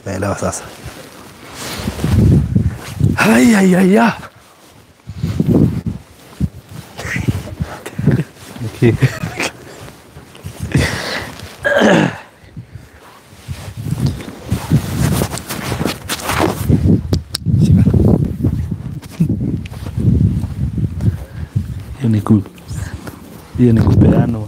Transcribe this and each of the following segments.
Naelewa sasa. Haya ya ya. Okay. Hiyo ni kupeanwa.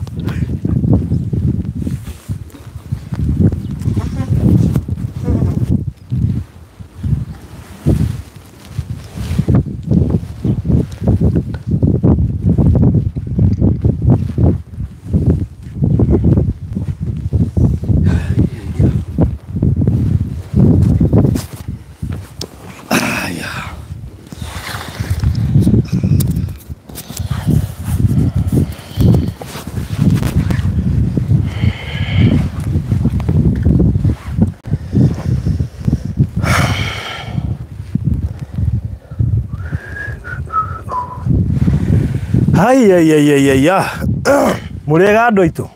Ai. Muriega andu aitu.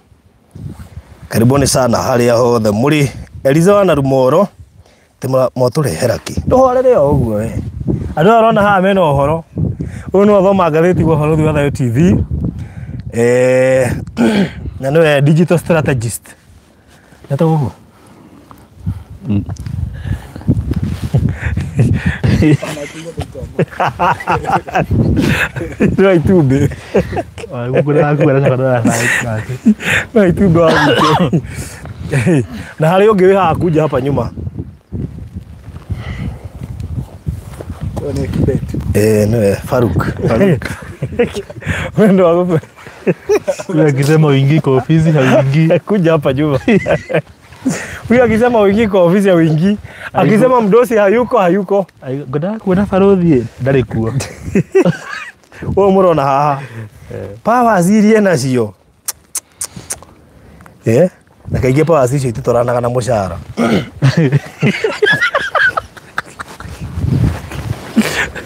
Karibuni sana haria hothe muri. Eliza wana Rumoro ti motũrehera ki. Ndũhorere o ũguo we. Andũ aya ũrona haha mena ũhoro. Ũyũ nĩwe ũthoma ngathĩti gwa Ũhoro wa Thayo TV. Na nĩwe digital strategist. Etagwo ũguo? No itumbĩ. No itumbĩ wa gwitũ. Na harĩ ũngĩ wĩ haha kuja hapa nyuma. Nĩwe Faruk. Wewe ndo wako. Akisema uingii kwa ofisi hauingii. Kuja hapa nyuma. Huyu akisema uingii kwa ofisi hauingii. Akisema mdosi hayuko hayuko. Ngoda kuona Baruthi ndarĩ kuo. Ũyũ mũrona haha. Powers iria nacio. Na kaingĩ powers icio ititwaranaga na mũcara.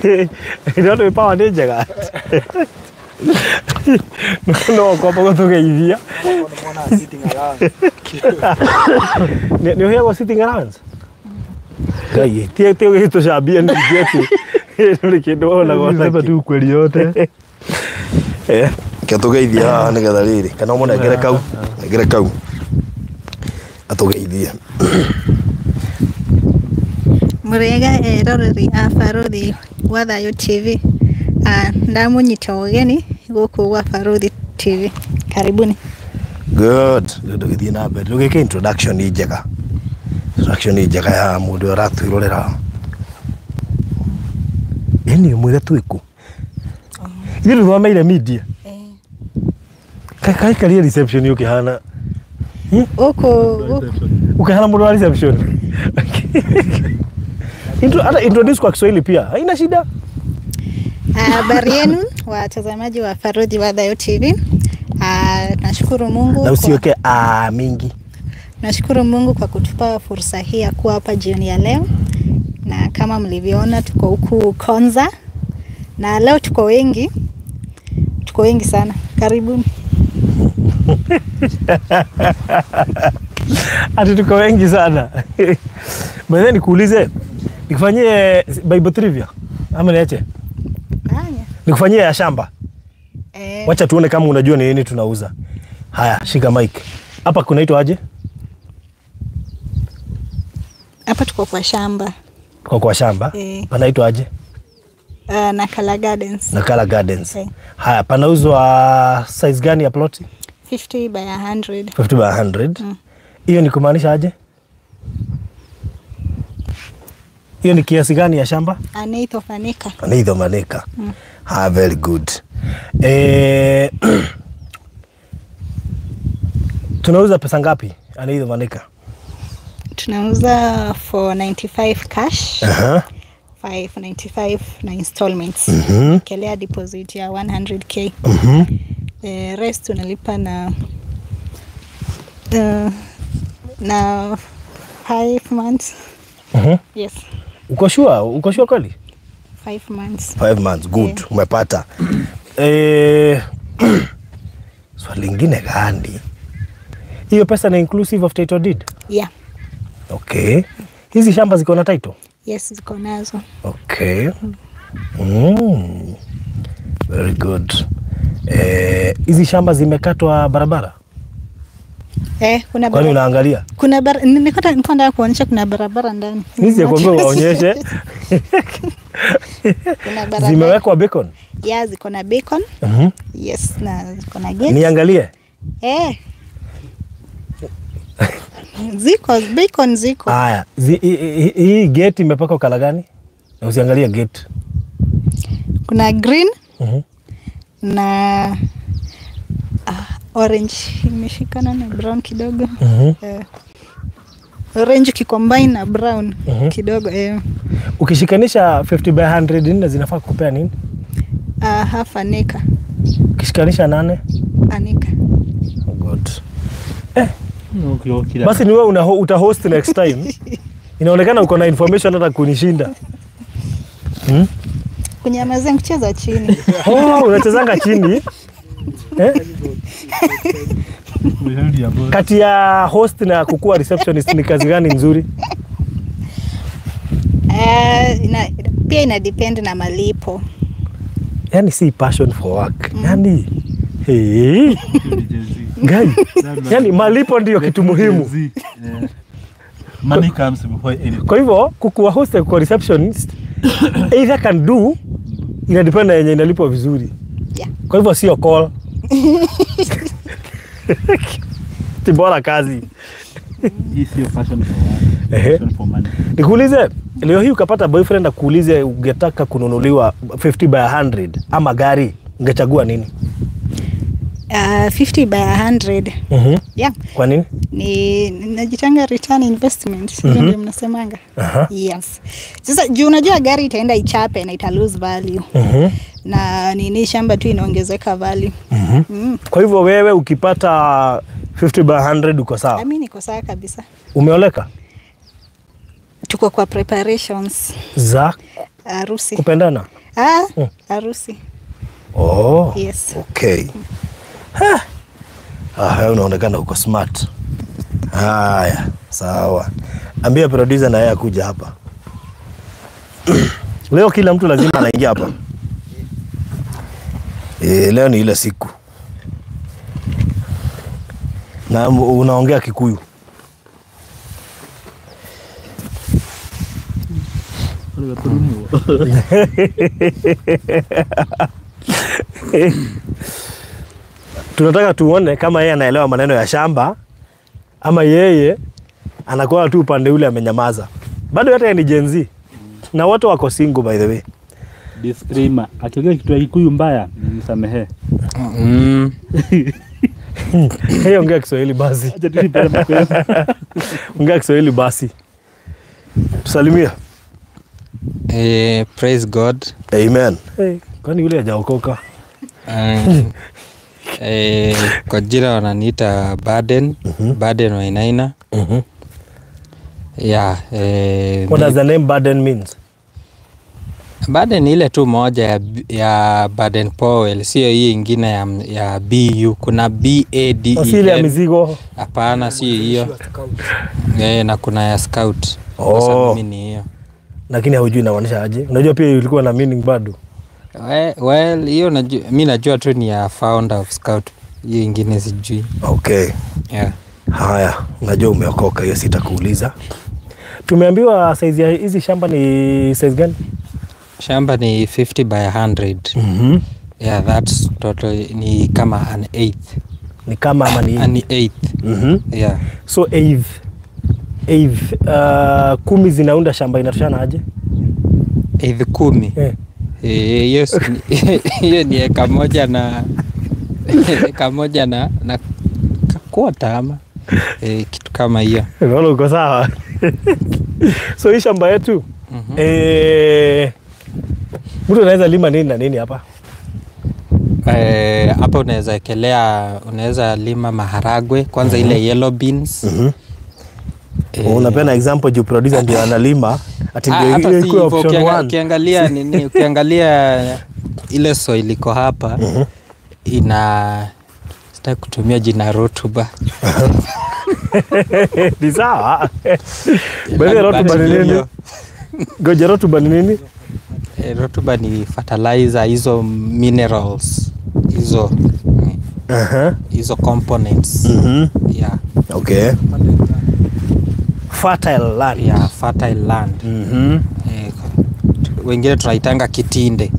Nĩ power nĩ njega. No ũkomba gũtũgeithia. Nĩ ũheagwo sitting allowance? Ngai, ti ũgĩtũcambia ningĩ atĩ ndũrĩ kĩndũ wonaga ona Sema tu ukweli yote. Ke tũgeithie haha nĩgetha rĩrĩ kana ũmũnengere kau, nengere kau atũgeithie. Mũrĩega eroreri a Baruthi wa Thayo TV. Ndamũnyita ũgeni gũkũ gwa Baruthi TV. Karibuni. Good. Ndũgĩthiĩ na mbere. Ndũgĩke introduction njega. Introduction njega ya mũndũ ũratwĩrorera. Ĩni ũmwĩre twĩkũ. Ithuĩ tũthomeire media. Kaikaria reception ũkĩhana. Ũkũ Ukihana mũndũ wa reception. Hata introduce kwa Kiswahili pia. Haina shida. Habari yenu watazamaji wa Baruthi wa Thayo TV. Nashukuru Mungu na usiweke mingi. Nashukuru Mungu kwa kutupa fursa hii ya kuwa hapa jioni ya leo. Na kama mlivyoona tuko huku Konza. Na leo tuko wengi. Tuko wengi sana. Karibuni. Ati tuko wengi sana. Mwenye nikuulize, nikufanyie Bible trivia ama niache? Nikufanyie ya shamba. Wacha tuone kama unajua ni nini tunauza. Haya, shika mic. Hapa kunaitwa aje? Hapa tuko kwa shamba. Tuko kwa shamba. Panaitwa aje? Nakala Gardens. Nakala Gardens. Haya, panauzwa size gani ya ploti? 50 by 100. 50 by 100. Hiyo ni kumaanisha aje? Hiyo ni kiasi gani ya shamba? An eighth of an acre. An eighth of an acre. Ah, very good. Tunauza pesa ngapi? An eighth of an acre. Tunauza for 95 cash. 595 na installments. Kelea deposit ya 100k. The rest unalipa na na 5 months. Yes. Uko sure? Uko sure kweli? 5 months. 5 months, good. Yeah. Umepata. Swali lingine gani? Hiyo pesa ni inclusive of title deed? Yeah. Okay. Hizi shamba ziko na title? Yes, ziko nazo. Okay. Very good. Hizi shamba zimekatwa barabara? Kuna Kwani unaangalia? Kuna nilikuwa nataka kuonyesha kuna barabara ndani. Mimi sikwambia waonyeshe. Kuna barabara. Zimewekwa beacon? Yeah, ziko na beacon. Yes, na ziko na gate. Niangalie? Ziko beacon ziko. Haya, hii gate imepakwa kala gani? Na usiangalie gate. Kuna green. Na orange imeshikana na brown kidogo. Orange kikombine na brown kidogo. Ukishikanisha 50 by 100 nne zinafaa kukupea nini? Half an acre. Ukishikanisha 8? An acre. Good. Basi ni wewe utahost next time. Inaonekana uko na information hata kunishinda. Kunyamaza kucheza chini. Oh, unachezanga chini? Kati ya host na kukua receptionist ni kazi gani nzuri? Pia ina depend na malipo. Yani si passion for work. Yani hey. Gani? Yani malipo ndio kitu muhimu. Money comes before anything. Kwa hivyo kukuwa host na kukuwa receptionist either can do, ina depend na yenye inalipwa vizuri. Yeah. Kwa hivyo sio call. Tibora kazi. Hii sio passion for work. Passion for money. Nikuulize, leo hii ukapata boyfriend akuulize ungetaka kununuliwa 50 by 100 ama gari, ungechagua nini? 50 by 100. Yeah. Kwa nini? Ni najitanga return investment. Ndio mnasemanga. Yes. Sasa juu unajua gari itaenda ichape na ita lose value. Na nini shamba tu inaongezeka value. Kwa hivyo wewe ukipata 50 by 100 uko sawa? Mimi niko sawa kabisa. Umeoleka? Tuko kwa preparations za harusi. Kupendana? Harusi. Oh. Yes. Okay. Unaonekana uko smart. Haya, sawa. Ambia producer na yeye akuja hapa. Leo kila mtu lazima anaingia hapa. Leo ni ile siku. Na unaongea Kikuyu. Tunataka tuone kama yeye anaelewa maneno ya shamba ama yeye anakuwa tu upande ule amenyamaza. Bado hata yeye ni Gen Z. Na watu wako single by the way. Disclaimer, akiongea kitu ya Kikuyu mbaya, nisamehe. Hey, ongea Kiswahili basi. Ongea Kiswahili basi. Tusalimia. Praise God. Amen. Hey, kwani yule hajaokoka? Kwa jina wananiita Baden, Baden Wainaina. Yeah, what does the name Baden means? Baden ile tu moja ya Baden Powell, sio hii ingine ya BU. Kuna B A D E. Si ile ya mizigo. Hapana, si hiyo. Na kuna ya scout. Oh. Mimi ni hiyo. Lakini haujui inamaanisha aje? Unajua pia ilikuwa na meaning bado. Well, hiyo mimi najua tu ni ya founder of scout. Hiyo ingine sijui. Okay. Yeah. Haya, unajua umeokoka, hiyo sitakuuliza. Tumeambiwa size ya hizi shamba ni size gani? Shamba ni 50 by 100. Yeah, that's total ni kama an eighth. Ni kama ama ni an eighth. Yeah. So eighth 10 zinaunda shamba inatoshana aje? Eighth 10. Yes, hiyo ni eka moja na eka moja na quarter ama kitu kama hiyo. Unaona uko sawa. So hii shamba yetu mtu anaweza lima nini na nini hapa? Hapa unaweza ekelea, unaweza lima maharagwe kwanza, ile yellow beans. Unapenda example juu producer ndio analima ati ndio iko option 1. Ukiangalia nini, ukiangalia ile soil iko hapa ina, sitaki kutumia jina rutuba. Ni sawa. Bali rotuba ni nini? Goja, rotuba ni nini? Rotuba ni fertilizer, hizo minerals, hizo hizo components. Yeah. Okay. Fertile land. Yeah, fertile land. Wengine tunaitanga kitinde.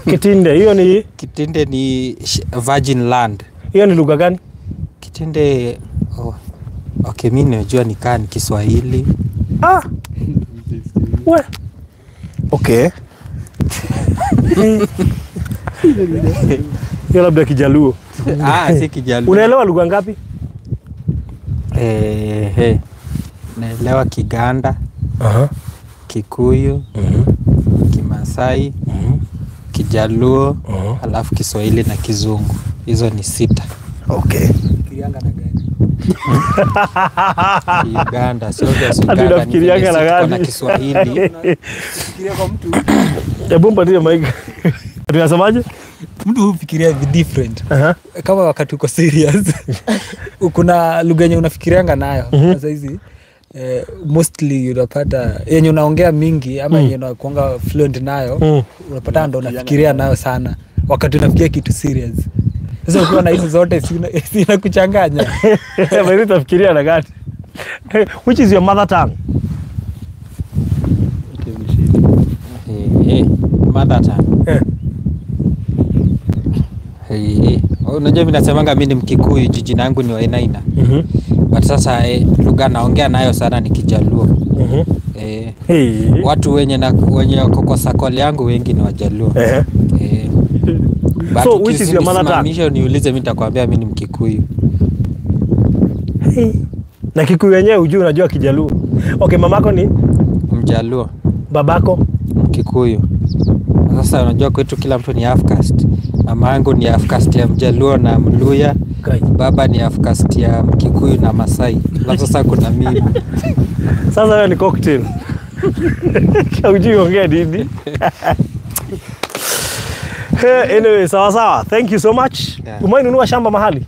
Kitinde, hiyo ni Kitinde ni virgin land. Hiyo ni lugha gani? Kitinde, oh, okay, mimi najua ni kaa ni Kiswahili. Ah. We. Okay. Hiyo labda Kijaluo. Ah, si Kijaluo. Unaelewa lugha ngapi? Naelewa Kiganda, Kikuyu, Kimasai, Kijaluo, alafu Kiswahili na Kizungu. Hizo ni 6. Okay. Uganda, sio Uganda, ni na Kiswahili. Hebu mpatie mic. Tunasemaje? Mtu hufikiria different. Kama wakati uko serious, kuna lugha yenye unafikirianga nayo. Sasa hizi mostly unapata yenye unaongea mingi ama yenye unakuanga fluent nayo, unapata ndo unafikiria nayo sana wakati unafikiria kitu serious. Sasa ukiwa na hizo zote sina kuchanganya. Wewe utafikiria na gani? Which is your mother tongue? Mother tongue. Unajua mimi nasemanga mimi ni Mkikuyu, jiji langu ni Wainaina. But sasa lugha naongea nayo sana ni Kijaluo. Watu wenye wako kwa sakoli yangu wengi ni Wajaluo. So which is your mother tongue? Niulize mimi nitakwambia mimi ni Mkikuyu. Na Kikuyu wenyewe hujui, unajua Kijaluo. Okay, mamako ni Mjaluo. Babako Mkikuyu. Sasa unajua kwetu kila mtu ni half caste. Mama yangu ni half caste ya Mjaluo na Mluya. Baba ni half caste ya Mkikuyu na Masai. Na sasa kuna mimi. Sasa wewe ni cocktail. Hujui ongea nini? Hey, anyway, sawa sawa. Thank you so much. Yeah. Umewahi shamba mahali?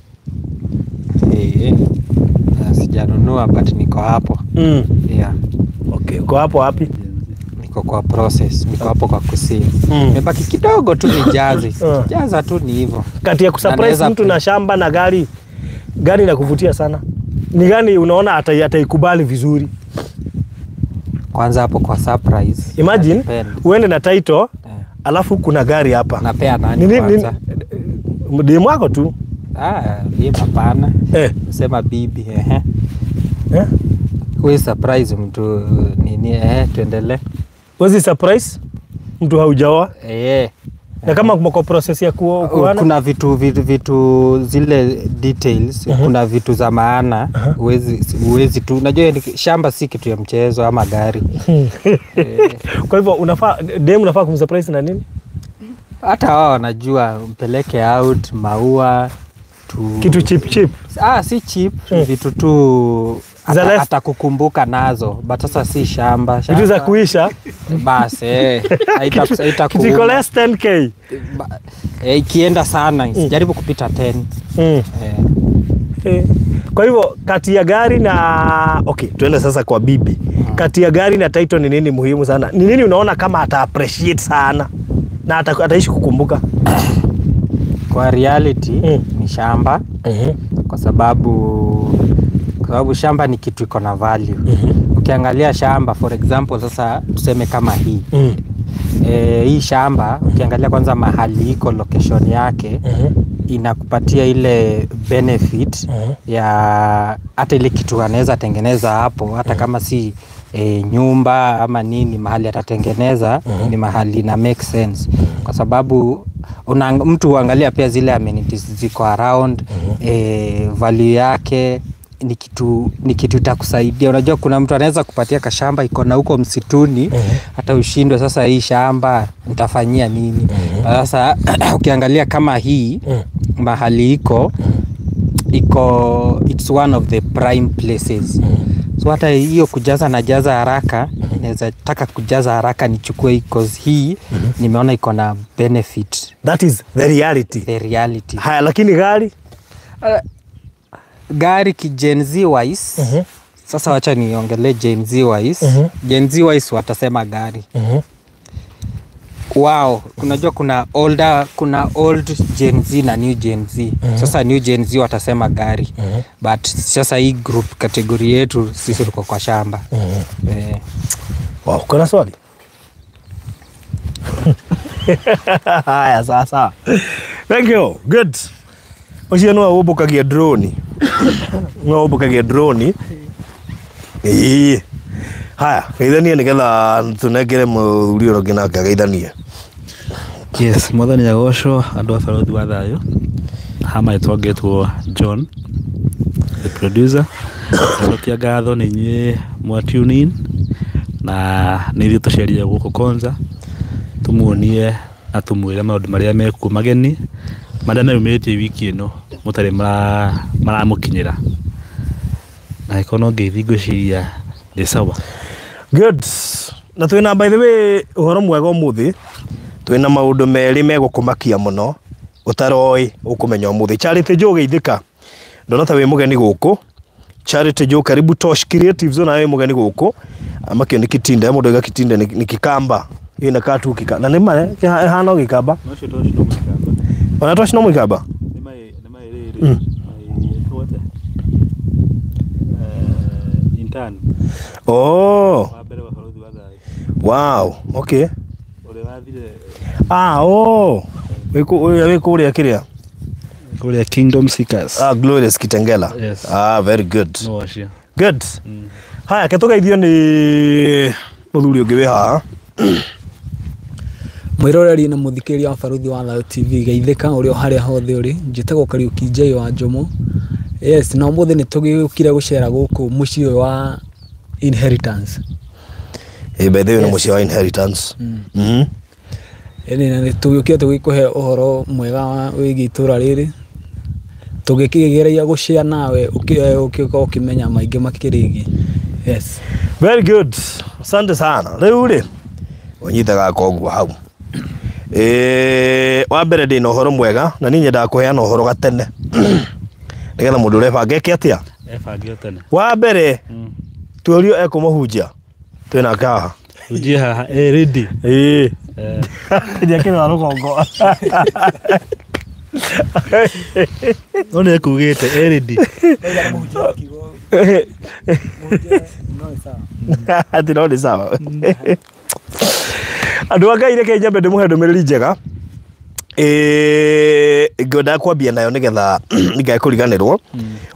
Sijanunua but niko hapo. Yeah. Okay, uko hapo wapi? Niko kwa process, niko hapo kwa kusini. Nimebaki kidogo tu nijaze. Jaza tu ni hivyo. Kati ya kusurprise mtu na shamba na gari, gari inakuvutia sana. Ni gani unaona ataikubali vizuri? Kwanza hapo kwa surprise. Imagine uende na title, alafu kuna gari hapa. Napea nani kwanza? Demu wako tu. Ah, bibi hapana. Sema bibi, Wewe surprise mtu nini, tuendelee. Wewe surprise mtu haujaoa? Na kama mko process ya kuoana? Kuna vitu zile details, kuna vitu za maana, huwezi tu. Unajua shamba si kitu ya mchezo ama gari. Kwa hivyo unafaa demu unafaa kumsurprise na nini? Hata wao wanajua, mpeleke out, maua, kitu cheap cheap. Ah, si cheap, vitu tu atakukumbuka nazo. But sasa si shamba. Vitu za kuisha. Bas, haitakuuma. Kitu less 10k. Ikienda sana, jaribu kupita 10. Kwa hivyo kati ya gari na okay, tuende sasa kwa bibi. Kati ya gari na title ni nini muhimu sana? Ni nini unaona kama ata appreciate sana na ataishi kukumbuka? Kwa reality ni shamba. Kwa sababu shamba ni kitu iko na value. Ukiangalia shamba for example, sasa tuseme kama hii. Hii shamba ukiangalia kwanza mahali iko, location yake, inakupatia ile benefit ya hata ile kitu anaweza tengeneza hapo, hata kama si nyumba ama nini, mahali atatengeneza ni mahali na make sense. Kwa sababu mtu huangalia pia zile amenities ziko around, value yake ni kitu itakusaidia. Unajua kuna mtu anaweza kupatia kashamba iko na huko msituni, hata ushindwe sasa hii shamba nitafanyia nini. Sasa ukiangalia kama hii mahali iko it's one of the prime places. So hata hiyo kujaza na jaza haraka, naweza taka kujaza haraka nichukue because hii nimeona iko na benefit. That is the reality. The reality. Haya, lakini gari? Gari ki Gen Z wise. Sasa wacha niongelee Gen Z wise. Gen Z wise watasema gari. Wow, unajua kuna older, kuna old Gen Z na new Gen Z. Sasa new Gen Z watasema gari. But sasa hii group category yetu sisi tuko kwa shamba. Wow, kuna swali? Haya, sasa. Thank you. Good. Ucio no umbukagia drone. No umbukagia drone. Ĩĩ. Haya, geithanie nĩgetha tũnengere mũthuri ũrĩa ũngĩ nake ageithanie. Yes, mwathani agocwo andũ a Barũthi wa Thayũ. Hama ĩtwangetwo John the producer. Cokia ngatho nĩ inyuĩ mwa tune in na nĩ ithuĩ tũcerie gũkũ Konza tũmuonie na tũmwĩre maũndũ marĩa mekuo mageni marĩa meyumĩrĩtie wiki ĩno mũtarĩ maramũkinyĩra. Na angĩkorwo no ngeithi ngwĩciria ndĩ sawa. Good. Na twĩna by the way ũhoro mwega ũmũthĩ, twĩna maũndũ merĩ megũkũmakia mũno ũtaroĩ ũkũmenya ũmũthĩ. Charity Joe geithĩka, ndona ta wĩ mũgeni gũkũ. Charity Joe karibu Tosh Creatives ona wĩ mũgeni gũkũ. Amakio nĩ Kitinde, mũndũ oiga Kitinde nĩ Kikamba. Ĩ na katu kika. Na nĩ ma ĩhana o Gĩkamba. No cio Tosh no Mũikamba. Ona Tosh no Mũikamba? Nĩ mai rĩrĩ. Mai intern. Oh. Wa mbere wa Barũthi wa Thayũ. Wow, okay. Ũrĩa wathire. Ah, oh. Wĩ kũrĩa kĩrĩa? Kũrĩa Kingdom Seekers. Ah, Glorious Kitengela. Yes. Ah, very good. No acio. Good. Haya, ke tũgeithio nĩ mũthuri ũngĩ wĩ haha. Mwĩroreri na mũthikĩrĩria wa Barũthi wa Thayũ TV, geithĩka ũrĩa o harĩa hothe ũrĩ. Njĩtagwo Kariũki J wa Njomo. Yes, na ũmũthĩ nĩ tũgĩũkire gũcera gũkũ mũciĩ ũyũ wa Inheritance. Ĩ, by the way, nĩ mũciĩ wa Inheritance. Ĩni, na nĩ tũgĩũkire tũgĩkũhe ũhoro mwega wĩgiĩ itũra rĩrĩ. Tũgĩkĩgeria gũshare nawe ũkĩũka ũkĩmenya maingĩ makĩrĩgie. Yes. Very good. Asante sana. Rĩu rĩ, ũnyitaga koguo hau. Wa mbere ndĩna ũhoro mwega na niĩ nyendaga kũheana ũhoro gatene. Nĩgetha mũndũ ũrebanga eke atĩa? Ebange o tene. Wa mbere, tuorio ekũmũhunjia. Twĩnake haha. Hunjia haha, ready. Ĩĩ. Njakĩra rũgongo. No nĩ ekugĩte, ready. Atĩ no nĩ sawa. Andũ a Ngai reke nyambe ndĩmũhe ndũmĩrĩri njega. Ngwendaga kwambia nayo nĩgetha nĩngae kũriganĩrwo.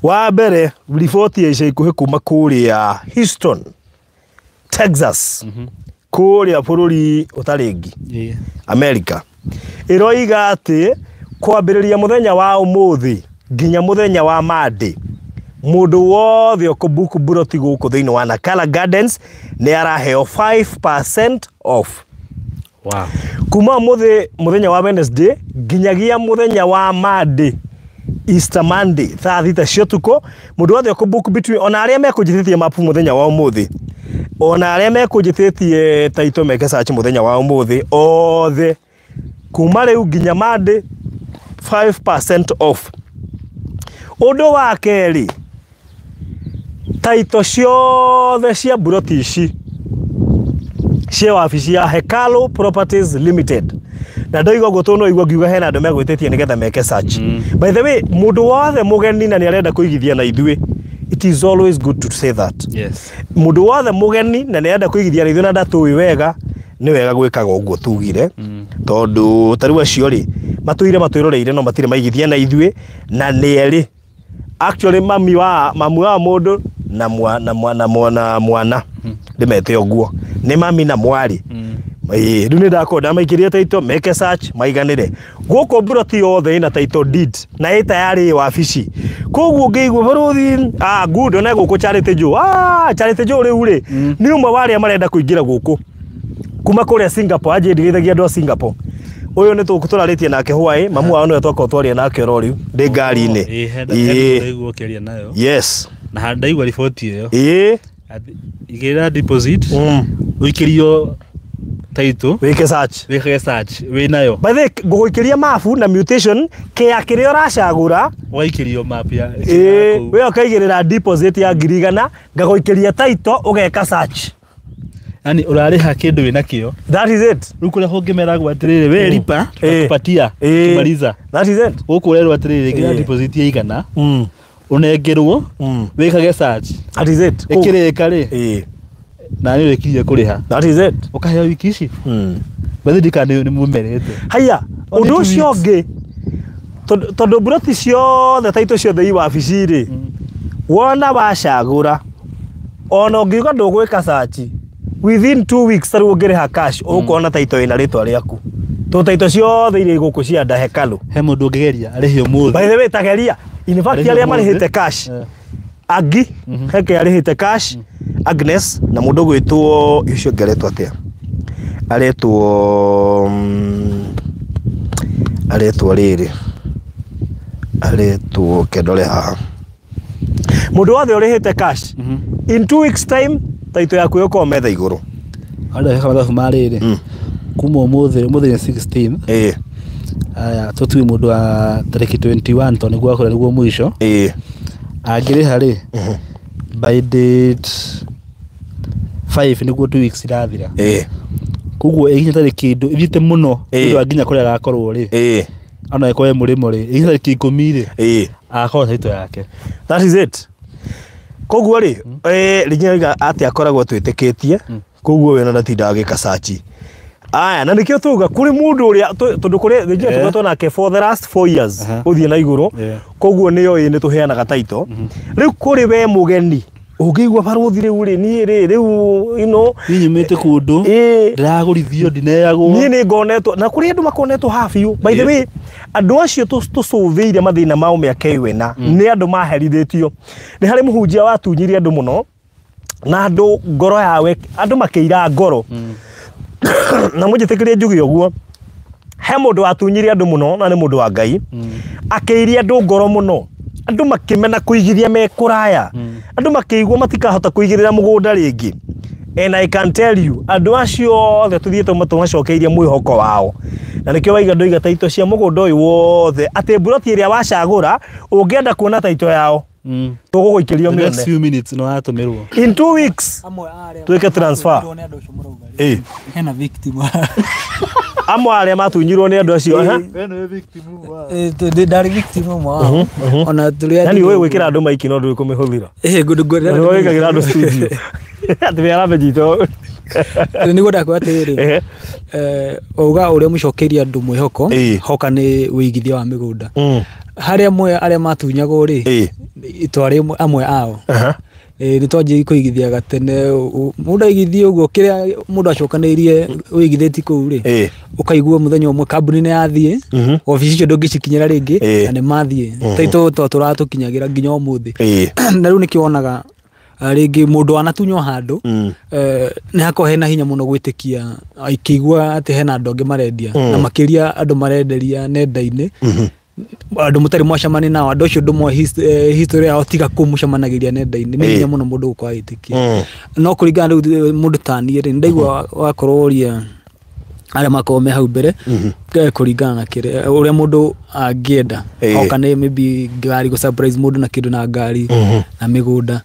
Wa mbere, riboti ya ica ikuhĩ kuma kũrĩa Houston, Texas, kũrĩa bũrũri ũtarĩ ngi, America, ĩroiga atĩ kwambĩrĩria mũthenya wa ũmũthĩ nginya mũthenya wa Monday, mũndũ wothe ũkũbook buroti gũkũ thĩinĩ wa Nakala Gardens nĩ araheo 5% off. Wow. Kuma ũmũthĩ mũthenya wa Wednesday nginyagia mũthenya wa Monday, Easter Monday thaa 6 cia ũtukũ, mũndũ wothe ũkũbook between, ona arĩa mekũnjĩtĩtie mapu mũthenya wa ũmũthĩ, ona arĩa mekũnjĩtĩtie taito meke search mũthenya wa ũmũthĩ, othe kuma rĩu nginya Monday 5% off. Ũndũ wa kerĩ, taito ciothe cia buroti ici cia wabici ya Hekalu Properties Limited. Na ndoiga ũguo tondũ no igua ngiuga hena andũ megwĩtĩtie nĩgetha meke search. By the way, mũndũ wothe mũgeni na nĩarenda kũigithia na ithuĩ, it is always good to say that. Yes. Mũndũ wothe mũgeni na nĩarenda kũigithia na ithuĩ na ndatũĩ wega, nĩ wega gwĩkaga ũguo tugire. Tondũ ta rĩu acio rĩ, matũire matwĩroreire no matirĩ maigithia na ithuĩ, na nĩ erĩ. Actually mami wa mamu wa mũndũ na mwana mwana mwana mwana ndĩmete ũguo nĩ mami na mwarĩ. Ĩĩ, rĩu nĩ ndakorwo ndamaikĩrie title meke search maiganĩre. Gũkũ buroti yothe ĩna title deed na ĩ tayarĩ wabici. Koguo ũngĩigua barũthi, good, ona gũkũ Charity Joe. Charity Joe rĩu rĩ, nĩ ũmwe wa arĩa marenda kũingĩra gũkũ. Kuma kũrĩa Singapore, anjĩ ndigithagia andũ a Singapore. Ũyũ nĩ tũrarĩtie nake hwaĩ, mamu wao nĩwe twakorwo twaria nake oro rĩu, ndĩ ngari-inĩ. Ĩĩ, ndaigua ũkĩaria nayo. Yes. Na ndaigua riboti ĩyo. Ĩĩ. Igĩrĩra deposit, ũikĩrio Title. Wĩke search. Wĩkage search wĩnayo. By the way, ngũgũikĩria mabu na mutation kĩa kĩrĩa ũracagũra. Ũgaikĩrio map ya Ĩĩ, we ũkaigĩrĩra deposit ya 100,000, ngagũikĩria title ũgeka search. Yani ũrarĩha kĩndũ wĩnakĩo. That is it. Rĩu kũrĩa kũngĩmeragwo atĩrĩrĩ, we lipa tutakupatia kimaliza. That is it. Gũkũ ũrerwo atĩrĩrĩ, nginya deposit ya 100 ũnengerwo, wĩkage search. That is it. Ĩkĩrĩka rĩ, na nĩ ũrĩkirie kũrĩha. That is it. Ũkaheo wiki ici. Bathi ndikana nĩ mũmerete. Haya, ũndũ ũcio ũngĩ, tondũ mburoti ciothe taitũ ciothe i wabici rĩ, wona wacagũra, ona ũngiuga ndũgwĩka search, within 2 weeks tarĩu ũngĩrĩha cash, ũkuona taitũ ĩna rĩtwa rĩaku. Tondũ taitũ ciothe iria igũkũ cia nda hekalu. He mũndũ ũngĩgeria arĩhe ũmũthĩ. By the way, tageria. In fact, arĩa marĩhĩte cash, Angi, heke arĩhĩte cash, Agnes, na mũndũ ũgwĩtwo, ũcio ũngĩ aretwo atĩa? Aretwo, aretwo rĩrĩ. Aretwo kendore haha. Mũndũ wothe ũrĩhĩte cash, in 2 weeks time, taitũ yaku ĩgũkorwo metha igũrũ. Andũ eka mathabu ma rĩrĩ. Kuma ũmũthĩ, ũmũthĩ nĩ 16. Aya, tũtue mũndũ wa tarĩki 21 tondũ nĩguo akorwo nĩguo mũico. Angĩrĩha rĩ, by date 5 nĩguo 2 weeks irathira. Koguo ĩginya tarĩki kĩndũ ĩthiĩte mũno nĩ ũndũ wa nginya kũrĩa agakorwo rĩ. Ona ĩkorwo ĩ mũrĩmo rĩ, ĩginya tarĩki 10 rĩ, agakorwo taitũ yake. That is it. Koguo rĩ, rĩngĩ oiga atĩ akoragwo twĩtĩkĩtie, koguo we ona ndatindaga agĩka search. Aya, na nĩkĩo tuga kũrĩ mũndũ ũrĩa tondũ kũrĩ rĩngĩ tũkoretwo nake for the last 4 years gũthiĩ na igũrũ, koguo nĩyo ĩ nĩ tũheanaga title. Rĩu kũrĩ we mũgeni ũngĩigua barũthi rĩu rĩ, niĩ rĩ, rĩu, you know, niĩ nyumĩte kũndũ, ndĩragũrithio, ndineagwo. Niĩ nĩ ngonetwo, na kũrĩ andũ makonetwo haha biũ. By the way, andũ acio tũcũthĩire mathĩna mao mĩaka ĩyo ĩna, nĩ andũ maherithĩtio. Nĩ harĩ mũhunjia watunyirie andũ mũno, na andũ ngoro yawe, andũ makĩira ngoro. Na mũnjĩtĩkĩrie njuge ũguo, he mũndũ watunyirie andũ mũno, na nĩ mũndũ wa Ngai, akĩiria andũ ngoro mũno. Andũ makĩmena kũigithia me kũraya. Andũ makĩigua matikahota kũigĩrĩra mũgũnda rĩngĩ. And I can tell you, andũ acio othe tũthiĩte tũmacokeirie mwĩhoko wao. Na nĩkĩo waiga ndoiga taitũ cia mũgũnda ũyũ wothe, atĩ mburoti ĩrĩa wacagũra, ũngĩenda kuona taitũ yao, tũgũgũikĩrio The next mĩone. few minutes no watũmĩrwo. In 2 weeks, tuĩke transfer. Hena victim. Amwe arĩa matunyirwo nĩ andũ acio, Ndarĩ victim ũmwe wao. Ona tũrĩa Yani wewe gwĩkĩra andũ maiki no ndũĩ kũmĩhũthĩra. Nĩ wĩkagĩra andũ studio. Atĩ wĩ aramĩnyita. Nĩguo ndakwĩra atĩrĩrĩ, wauga ũrĩa mũcokeirie andũ mwĩhoko, hoka nĩ wĩigithia wa mĩgũnda. Harĩa amwe arĩa matunyagwo rĩ, twarĩ amwe ao. Nĩ twanjirie kũigithia gatene, mũndũ aigithie ũguo kĩrĩa mũndũ acokanĩirie ũigithĩtie kũu rĩ, ũkaigua mũthenya ũmwe kambuni nĩ yathiĩ, obici icio ndũngĩcikinyĩra rĩngĩ, na nĩ mathiĩ. Taitũ to tũratũkinyagĩra nginya ũmũthĩ. Na rĩu nĩkĩo wonaga rĩngĩ mũndũ wanatunywo handũ, nĩ hakoragwo hena hinya mũno gwĩtĩkia akĩigua atĩ hena andũ angĩ marendia, na makĩria andũ marenderia nenda-inĩ, andũ mũtarĩ mwacemania nao, andũ acio ndũmoĩ history yao tiga kũu mũcemanagĩria nenda-inĩ, nĩ hinya mũno mũndũ gũkorwo agĩtĩkia. No kũringana rĩu mũndũ ta niĩ rĩ, nĩndaigua wakorwo ũria arĩa makoragwo me hau mbere, kũringana na kĩrĩa ũrĩa mũndũ angĩenda. Oka nĩ maybe ngari gũ surprise mũndũ na kĩndũ na ngari na mĩgũnda.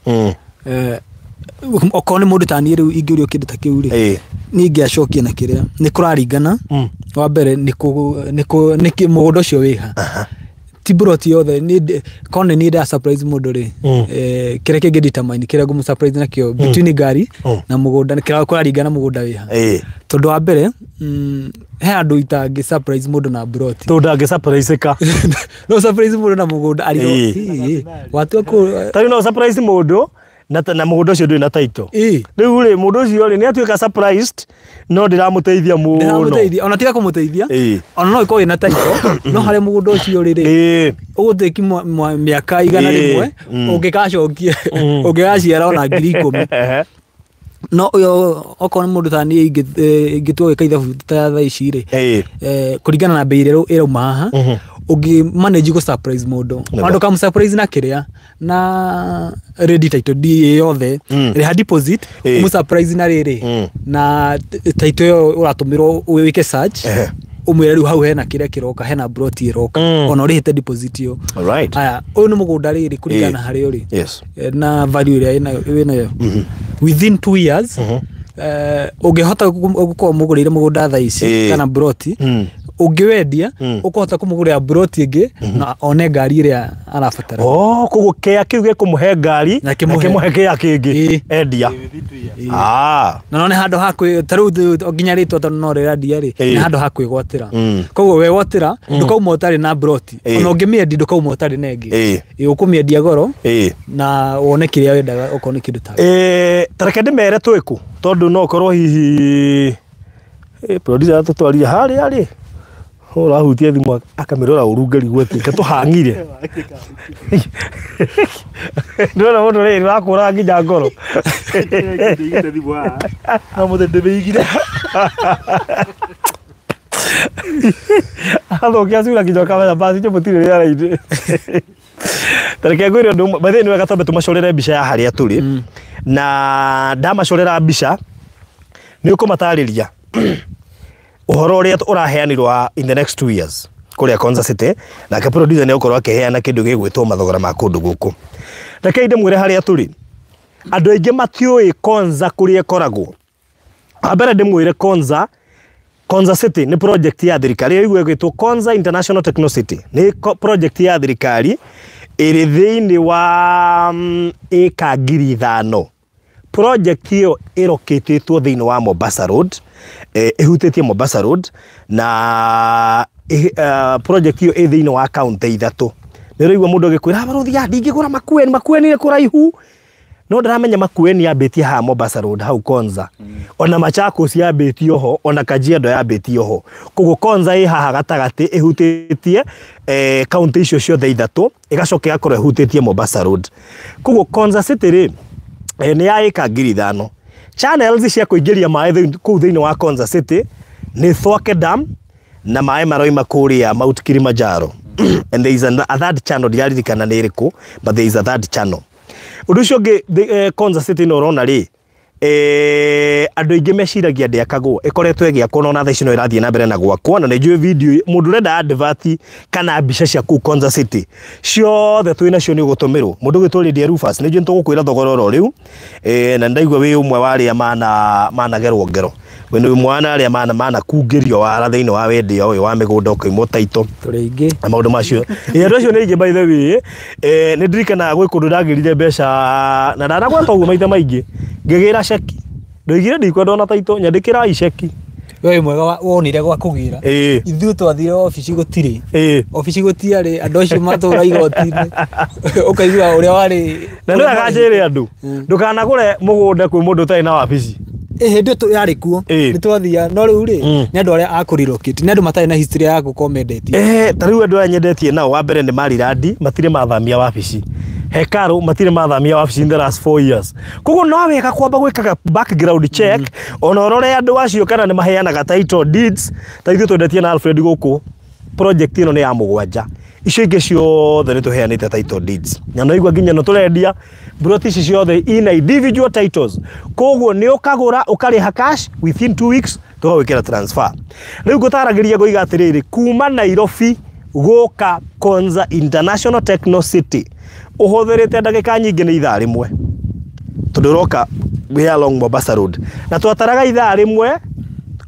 Okorwo nĩ mũndũ ta niĩ rĩu ingĩũrio kĩndũ ta kĩu rĩ, niĩ ingĩacokia na kĩrĩa nĩ kũraringana. Wa mbere nĩ mũgũnda ũcio wĩha. Ti mburoti yothe, korwo nĩ niĩ ndĩra surprise mũndũ rĩ, kĩrĩa kĩngĩ determine kĩrĩa ngũmũ surprise nakĩo between ngari na mũgũnda, kĩrĩa kũraringana mũgũnda wĩha. Tondũ wa mbere, he andũ itangĩ surprise mũndũ na mburoti. Tondũ ndangĩ surprise ka. No surprise mũndũ na mũgũnda arĩ watua kũ Tarĩu no surprise mũndũ na mũgũnda ũcio ndũrĩ na title. Rĩu rĩ, mũndũ ũcio rĩ, nĩ atuĩka surprised, no ndĩramũteithia mũno. Ndĩramũteithia, ona tiga kũmũteithia, ona no ĩkorwo ĩna title, no harĩa mũgũnda ũcio rĩ rĩ, ũgũtĩki mĩaka 100 ũngĩgacokia, ũngĩgaciara ona 10,000. No ũyũ okorwo nĩ mũndũ ta niĩ ingĩtua gwĩka ithabu ta thaa ici rĩ, kũringana na bei ĩrĩa ĩrauma haha, Ũngĩ manage gũ surprise mũndũ, Nĩguo. andũ kam surprise na kĩrĩa na ready title deed yothe, rĩha deposit, ũmũ surprise na rĩrĩ na title ĩyo ũratũmĩrwo wĩke search, ũmwĩre rĩu hau hena kĩrĩa kĩroka, hena broti ĩroka, ona ũrĩhĩte deposit ĩyo. Aya, ũyũ nĩ mũgũnda rĩrĩ kũringana na harĩa ũrĩ na value ĩrĩa wĩnayo within 2 years, ũngĩhota gũkorwo mũgũrĩire mũgũnda thaa ici kana broti, ũngĩwendia ũkũhota kũmũgũrĩra broti ĩngĩ na one ngari ĩrĩa arabatara. Oh, koguo kĩa kĩu gĩkũmũhe ngari Na kĩmũhe. na kĩmũhe kĩa kĩngĩ endia. Na none handũ ha kwĩ ta rĩu nginya rĩtwa tondũ no rĩrandia rĩ, nĩ handũ ha kwĩgwatĩra. Koguo wegwatĩra ndũkauma ũtarĩ na broti. Ona ũngĩmĩendia ndũkauma ũtarĩ na ĩngĩ. Ĩ, ũkũmĩendia goro na wone kĩrĩa wendaga okorwo nĩ kĩndũ ta Ta reke ndĩmere twĩkũ tondũ no korwo hihi producer atũtwarire harĩa rĩ, ũrahutia thimũ akamĩrora ũru ngarigwo atĩ tũhang'ire ndĩrona mũndũ rĩrĩ wakũraga nginya ngoro. No mũthĩ ndĩmĩigire. Athũkia cura nginya ũkamenya basi icio mũtirĩ rĩera-inĩ. Ta reke ngwĩre ũndũ ũmwe, by the way nĩ wega twambe tũmacorere mbica ya harĩa tũrĩ, na ndamacorera mbica nĩ ũkũmatarĩria ũhoro ũrĩa ũraheanirwo wa in the next 2 years kũrĩa Konza City, nake producer nĩ egũkorwo akĩheana kĩndũ gĩgwĩtwo mathogora ma kũndũ gũkũ. Rekei ndĩmwĩre harĩa tũrĩ. Andũ aingĩ matiũĩ Konza kũrĩa ĩkoragwo. Wa mbere ndĩmwĩre Konza City nĩ project ya thirikari ĩyo ĩgwĩtwo Konza International Techno City, nĩ project ya thirikari ĩrĩ thĩinĩ wa ĩka 5,000. Project ĩyo ĩrokĩtĩtwo thĩinĩ wa Mombasa Road, ĩhutĩtie Mombasa Road na project ĩyo ĩ thĩinĩ wa kaunti ithatũ. Nĩ ũraigua mũndũ agĩkwĩra, "Barũthi, ya ndingĩgũra Makueni, Makueni nĩ kũraihu." No ndaramenya Makueni yambĩtie haha Mombasa Road hau Konza, ona Machakos yambĩtie ho, ona Kajiado yambĩtie ho. Koguo Konza ĩ haha gatagatĩ, ĩhutĩtie kaunti icio ciothe ithatũ, ĩgacoka ĩgakorwo ĩhutĩtie Mombasa Road. Koguo Konza City rĩ, nĩ ya ĩka 5,000. Channels cia kũingĩria maĩ kũu thĩinĩ wa Konza City nĩ Thwake Dam na maĩ maroima kũrĩa Mount Kilimanjaro, and there is a third channel, ndiraririkana nĩ ĩrĩkũ, but there is a third channel. Ũndũ ũcio ũngĩ, Konza City ĩno ũrona rĩ, andũ aingĩ meciragia ndĩakagwo, ĩkoretwo ĩgĩakwo, na ona thaa ici no ĩrathiĩ na mbere na gwakwo. Na nĩ njũĩ video mũndũ ũrenda advert kana mbica cia kũu Konza City ciothe twĩ nacio, nĩ ũgũtũmĩrwo mũndũ ũgwĩtwo Lydia Rufus. Nĩ njũĩ nĩ tũgũkwĩra thogora oro rĩu, na nĩ ndaigua wĩ ũmwe wa arĩa managerwo ngero, we nĩ ũmwe wa arĩa manakungĩrio wara thĩinĩ wa wendia ũyũ wa mĩgũnda ũkaimwo taito Tũrĩ aingĩ. Na maũndũ macio. Ĩ, andũ acio nĩ aingĩ. By the way, nĩ ndirikanaga gwĩ kũndũ ndagĩrire mbeca na ndanagwata ũguo maita maingĩ, ngĩgĩra ceki, ndoigire ndikwenda ona taito, nyandĩkĩrai ceki. We wĩ mwega wonire gwa kũgĩra. Ithuĩ twathire obici gũtirĩ, obici gũtiarĩ, andũ acio matũra igoti-inĩ ũkaigua ũrĩa warĩ. Na nĩ wega njĩre andũ, ndũkanagũre mũgũnda kwĩ mũndũ ũtarĩ na wabici. Ĩ, hĩndĩ ĩyo yarĩ kuo. Nĩ twathia, no rĩu rĩ, nĩ andũ arĩa a kũrelocate, nĩ andũ matarĩ na history ya gũkorwo mendetie. Ta rĩu andũ aya nyendetie nao, wa mbere nĩ Marirandi, matirĩ mathamia wabici. Hekaru matirĩ mathamia wabici in the last 4 years. Koguo no wega kwamba gwĩkaga background check, ona ũrore andũ acio kana nĩ maheanaga title deeds. Ta ithuĩ twendetie na Alfred gũkũ, project ĩno nĩ ya mũgwanja, icio ingĩ ciothe nĩ tũheanĩte title deeds, na no igua nginya no tũrendia broti ici ciothe ina individual titles. Koguo nĩ ũkagũra, ũkarĩha cash, within 2 weeks tũgagwĩkĩra transfer. Rĩu ngũtaragĩria ngoiga atĩrĩrĩ, kuma Nairobi gũka Konza International Techno City ũhũthĩrĩte ndagĩka nyingĩ nĩ ithaa rĩmwe, tondũ ũroka wĩ along Mombasa Road, na twataraga ithaa rĩmwe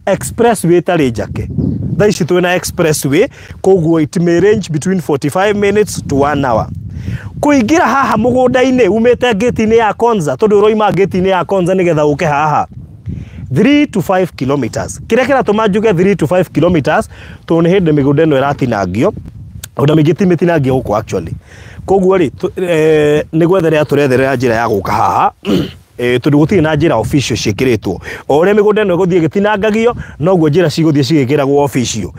expressway ĩtarĩ njake. Thaa ici twĩna expressway, koguo it may range between 45 minutes to 1 hour kũingĩra haha mũgũnda-inĩ umĩte ngĩti-inĩ ya Konza, tondũ ũroima ngĩti-inĩ ya Konza nĩgetha ũke haha 3 to 5 kilometers. Kĩrĩa kĩratũma njuge 3 to 5 kilometers, tondũ nĩ hĩndĩ mĩgũnda ĩno ĩratinangio, ona mĩingĩ ti mĩtinangio gũkũ actually. Koguo rĩ, nĩ gwetherera tũretherera njĩra ya gũka haha, tondũ gũtirĩ na njĩra official ciĩkĩrĩtwo. O ũrĩa mĩgũnda ĩno ĩgũthiĩ ĩgĩtinangagio, noguo njĩra cigũthiĩ cigĩkĩragwo official.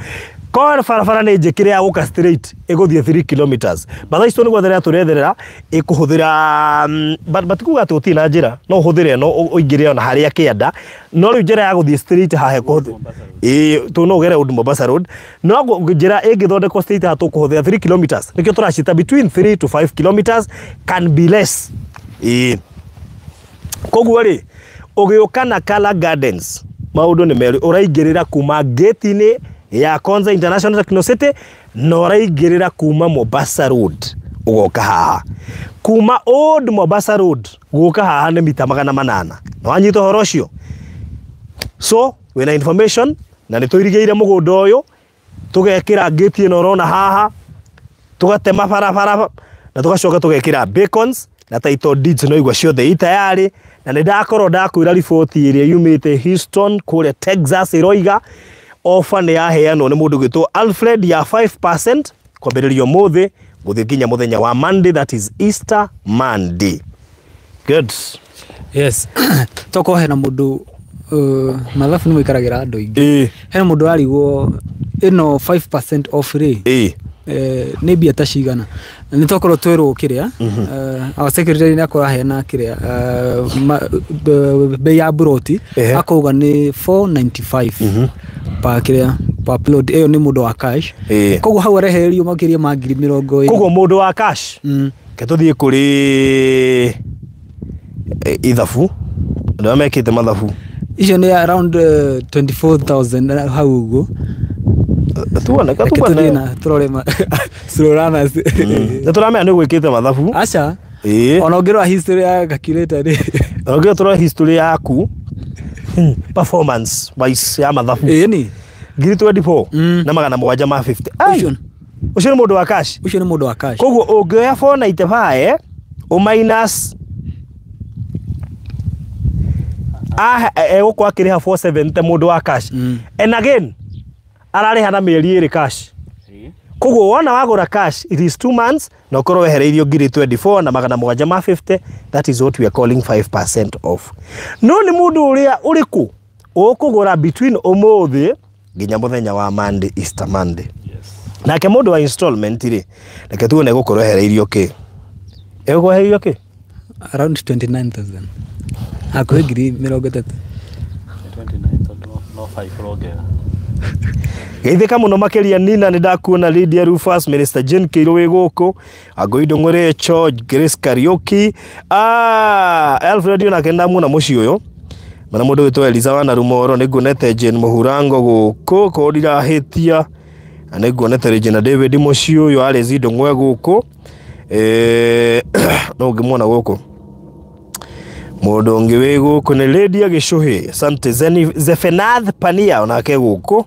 Korwo barabara nĩ njĩkĩre ya gũka straight ĩgũthiĩ 3 kilometers. But icio nĩ gwetherera tũretherera ĩkũhũthĩra but kuga atĩ gũtirĩ na njĩra no ũhũthĩre ĩno ũingĩre ona harĩa kĩanda, no rĩu njĩra ya gũthiĩ straight haha ĩkũhũthĩra ĩĩ tu no ũgere Old Mombasa Road, no njĩra ĩngĩthondekwo straight haha tũkũhũthĩra 3 kilometers, nĩkĩo tũracita between 3 to 5 kilometers, can be less. Ĩĩ koguo rĩ ũgĩũka na Kala Gardens maũndũ nĩ merũ, ũraingĩrĩra kuma gate-inĩ ya Konza International Techno City na ũraingĩrĩra kuma Mombasa Road ũgoka haha. Kuma Old Mombasa Road gũka haha nĩ mita 800. Na wanyita ũhoro ũcio? So wĩna information na nĩ tũirigĩire mũgũnda ũyũ, tũgekĩra gate ĩno ũrona haha, tũgatema barabara na tũgacoka tũgekĩra beacons na title deeds no igua ciothe i tayari. Na nĩ ndakorwo ndakwĩra riboti ĩrĩa yumĩte Houston kũrĩa Texas ĩroiga offer nĩ yaheanwo nĩ mũndũ gwĩtwo Alfred ya 5% kwambĩrĩria ũmũthĩ gũthiĩ nginya mũthenya wa Monday, that is Easter Monday. Good. Yes. Tokorwo hena mũndũ mathabu nĩ mũikaragĩra andũ aingĩ, hena mũndũ ararigwo ĩno 5% off rĩ nĩ mbia ta cigana. Nĩ tokorwo twĩrwo kĩrĩa our secretary nĩ akorwo aheana kĩrĩa bei ya buroti akauga nĩ 495 pa kĩrĩa pa plot, ĩyo nĩ mũndũ wa cash. Koguo hau arehererio makĩria ma 20,000. Koguo mũndũ wa cash ke tũthiĩ kũrĩ ithabu andũ arĩa mekĩte mathabu icio nĩ around 24,000 hau ũguo. Tuone ka tuone na turore slow runners. Nĩ tũramenya nĩ gwĩkĩte mathabu. Aca. Ona ũngĩrora history ya calculator rĩ. Ona ũngĩrora history yaku performance wise ya mathabu. Ĩĩ 24 na 750. Ũcio nĩ mũndũ wa cash. Ũcio nĩ mũndũ wa cash. Koguo ũngĩoya 495 o minus egũkorwo akĩrĩha 470 mũndũ wa cash. And again ararĩha na mĩeri ĩrĩ cash. Koguo wona wagũra cash it is 2 months na ũkorwo wehereirio 24 na 750, that is what we are calling 5% off. No nĩ mũndũ ũrĩa ũrĩkũ ũkũgũra between ũmũthĩ nginya mũthenya wa Monday, Easter Monday. Nake mũndũ wa installment rĩ, reke tuone egũkorwo ehereirio kĩ. Egũkorwo ehereirio kĩ? Around 29,000. Hakuhĩ 30,000. 29 no 5 ũrongerera. Geithĩka mũno makĩria Nina, nĩ ndakuona Lydia Rufus, Minister Jane Kĩirũ wĩ gũkũ, Angoindo Ng'ũrĩcho, Grace Kariuki, Alfred onake nĩndamuona mũciĩ ũyũ. Mana mũndũ wĩtwo Eliza wa Narumoro, nĩ nguonete Jane Mũhurango gũkũ, korwo ndirahĩtia, na nĩ nguonete Regina David mũciĩ ũyũ, Alice Ndũng'we gũkũ, no ũngĩmuona gũkũ. Mũndũ ũngĩ wĩ gũkũ nĩ Lydia Gĩcũhĩ, asante. Zefenath Pania onake gũkũ.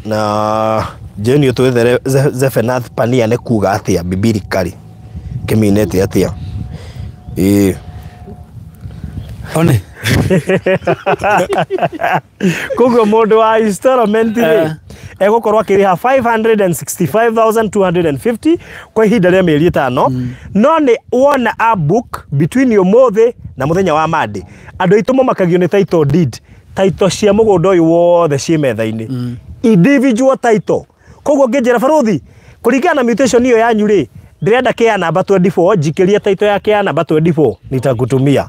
Na Jane twethere Zefenath Pania nĩ kuga atĩa biblically, kĩminĩte atĩa? One. Koguo mũndũ wa installment rĩ egũkorwo akĩrĩha 565,250 kwa ihinda rĩa mĩeri 5, no nĩ wona a book between ũmũthĩ na mũthenya wa Monday. Andũ aitũ mamakagio nĩ title deed, title cia mũgũnda ũyũ wothe ciĩ metha-inĩ, individual title. Koguo ngĩnjĩra baruthi kũringana na mutation ĩyo yanyu rĩ, ndĩrenda kĩa namba 24, njikĩrie title ya kĩa namba 24 nitakutumia.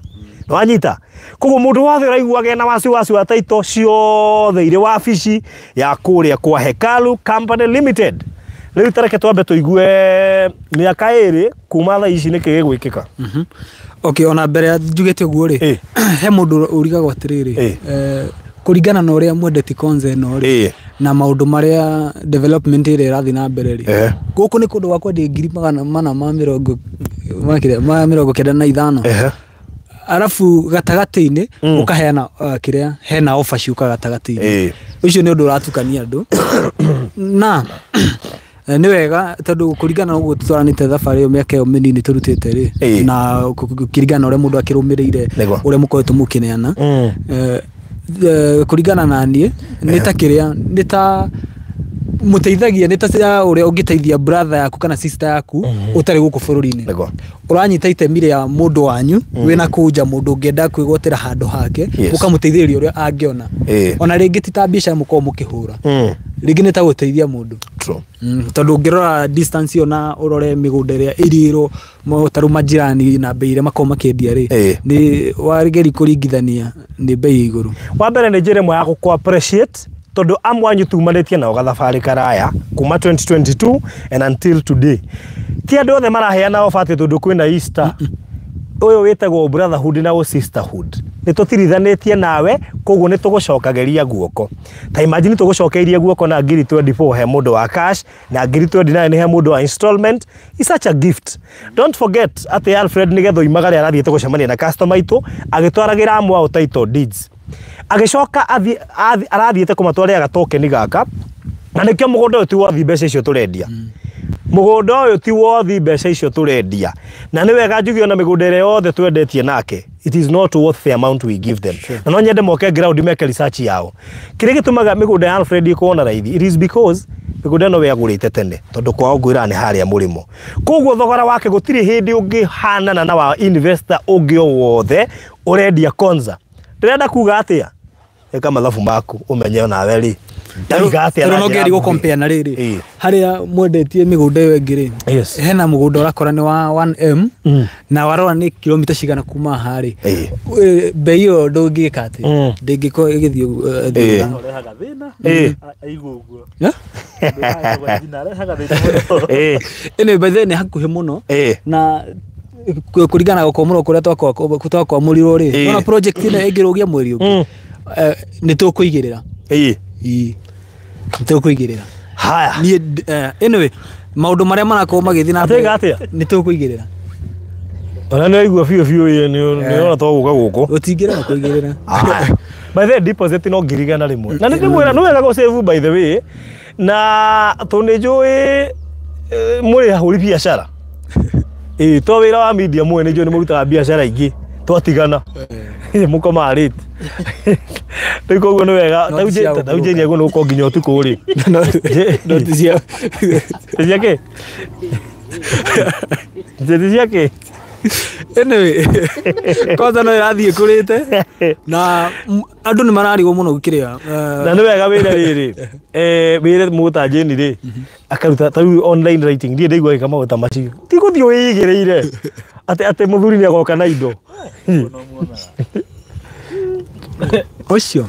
Wanyita? Koguo mũndũ wothe ũraiguaga ena wasiwasi wa title ciothe irĩ wabici ya kũrĩa kwa Hekalu Company Limited. Rĩu tareke twambe tũigue mĩaka 2 kuma thaa ici nĩkĩ gĩgwĩkĩka. Okay, ona mbere ya njugĩte ũguo rĩ, he mũndũ ũrigagwo atĩrĩrĩ, kũringana na ũrĩa mwendeti Konza ĩno rĩ, na maũndũ marĩa development ĩrĩa ĩrathiĩ na mbere rĩ, gũkũ nĩ kũndũ gwa kwendia 495,000. Arafu gatagatĩ-inĩ ũkaheana kĩrĩa hena offer ciũka gatagatĩ-inĩ. Ũcio nĩ ũndũ ũratukania andũ. Na nĩ wega tondũ kũringana na ũguo tũtwaranĩte thabarĩ ĩyo mĩaka ĩyo mĩnini tũrutĩte rĩ, na kũringana na ũrĩa mũndũ akĩrũmĩrĩire ũrĩa mũkoretwo mũkĩneana, kũringana na niĩ nĩ ta kĩrĩa nĩ ta Mũteithagia nĩ ta ũrĩa ũngĩteithia brother yaku kana sister yaku ũtarĩ gũkũ bũrũri-inĩ. Nĩguo. Ũranyita itemi rĩa mũndũ wanyu wĩna kũu nja, mũndũ ũngĩenda kwĩgwatĩra handũ hake, ũkamũteithĩrĩria ũrĩa angĩona. Ona rĩngĩ ti ta biacara mũkoragwo mũkĩhũra, rĩngĩ nĩ ta gũteithia mũndũ. True. Tondũ ũngĩrora distance ĩyo na ũrore mĩgũnda ĩrĩa ĩirĩirwo tarĩu majirani na bei ĩrĩa makoragwo makĩendia rĩ, nĩ wageri kũringithania nĩ bei ya igũrũ. Wa mbere nĩ njĩra ĩmwe ya gũkũ appreciate, tondũ amwe anyu tumanĩtie nao gathabarĩ karaya kuma 2022 and until today. Ti andũ othe maraheana ofa atĩ tondũ kwĩna Easter. Ũyũ wĩtagwo brotherhood na ũ sisterhood. Nĩ tũtirithanĩtie nawe, koguo nĩ tũgũcokagĩria guoko. Ta imagine tũgũcokeirie guoko na ngiri 24 he mũndũ wa cash na ngiri 29 he mũndũ wa installment. It's such a gift. Don't forget atĩ Alfred nĩgetha oimagare arathiĩte gũcemania na customer aitũ agĩtwaragĩra amwe ao title deeds. Agĩcoka arathiĩte kũmatwarĩra gatokeni gaka, na nĩkĩo mũgũnda ũyũ ti wothi mbeca icio tũrendia. Mũgũnda ũyũ ti wothi mbeca icio tũrendia. Na nĩ wega njuge ona mĩgũnda ĩrĩa yothe twendetie nake, it is not worth the amount we give them. Na no nyende moke ground meke research yao. Kĩrĩa gĩtũmaga mĩgũnda ya Alfred ĩkorwo na raithi, it is because mĩgũnda ĩno we agũrĩte tene, tondũ kwao ngwĩra nĩ harĩa mũrĩmo. Koguo thogora wake gũtirĩ hĩndĩ ũngĩhanana na wa investor ũngĩ o wothe ũrendia Konza. Ndĩrenda kuga atĩa? Ĩka mathabu maku ũmenye onawe rĩ. Ndauga atĩa na no njĩra ngeri nguhĩ. gũkompea na rĩrĩ, harĩa mwendetie mĩgũnda ĩyo ĩngĩ rĩ, hena mũgũnda ũrakora nĩ wa 1M na warora nĩ kilomita cigana kuma haha rĩ, bei ĩyo ndũngĩka atĩ ndĩngĩkorwo ĩgĩthiĩ thutha. Ũrehaga thĩna. Aigua ũguo. Yeah? Arehaga thĩna mũno. Anyway, by the way, nĩ hakuhĩ mũno na kũringana na gũkomorwo kũrĩa twakwamũrirwo rĩ, ona project ĩno ĩngĩrũgia mweri ũngĩ, nĩ tũkũigĩrĩra. Ĩĩ. Nĩ tũkũigĩrĩra. Haya. Niĩ anyway, maũndũ marĩa marakorwo magĩthiĩ na mbere Atĩga atĩa? nĩ tũkũigĩrĩra. Ona nĩ waigua biũ biũ, ĩ, nĩ ũrona twagũka gũkũ. Ũtingĩrema kũigĩrĩra. Haya. By the way, deposit no ngiri 100. Na nĩ ndĩmwĩra nĩ wega gũsave, by the way. Na tondũ nĩ njũĩ mũrĩ ahũri biacara. Ĩ, to wĩra wa media mũĩ nĩ njũĩ nĩ mũrutaga biacara ingĩ twatigana. Mũkomaga late. Rĩu koguo nĩ wega. Noti cia Ta rĩu Jane agwo nĩ gũkorwo nginya ũtukũ rĩ. Noti cia Cia kĩ? Noti cia kĩ? Anyway, kwanza no ĩrathiĩ ĩkũrĩte na andũ nĩ mararigwo mũno kĩrĩa Na nĩ wega wĩra rĩrĩ, wĩre mũta Jane rĩ akaruta ta rĩu online writing, ndiĩ ndaigua gĩka maũndũ ta macio, ti gũthiĩ wĩigĩrĩire atĩ mũthuri nĩ agoka na indo. Ũcio.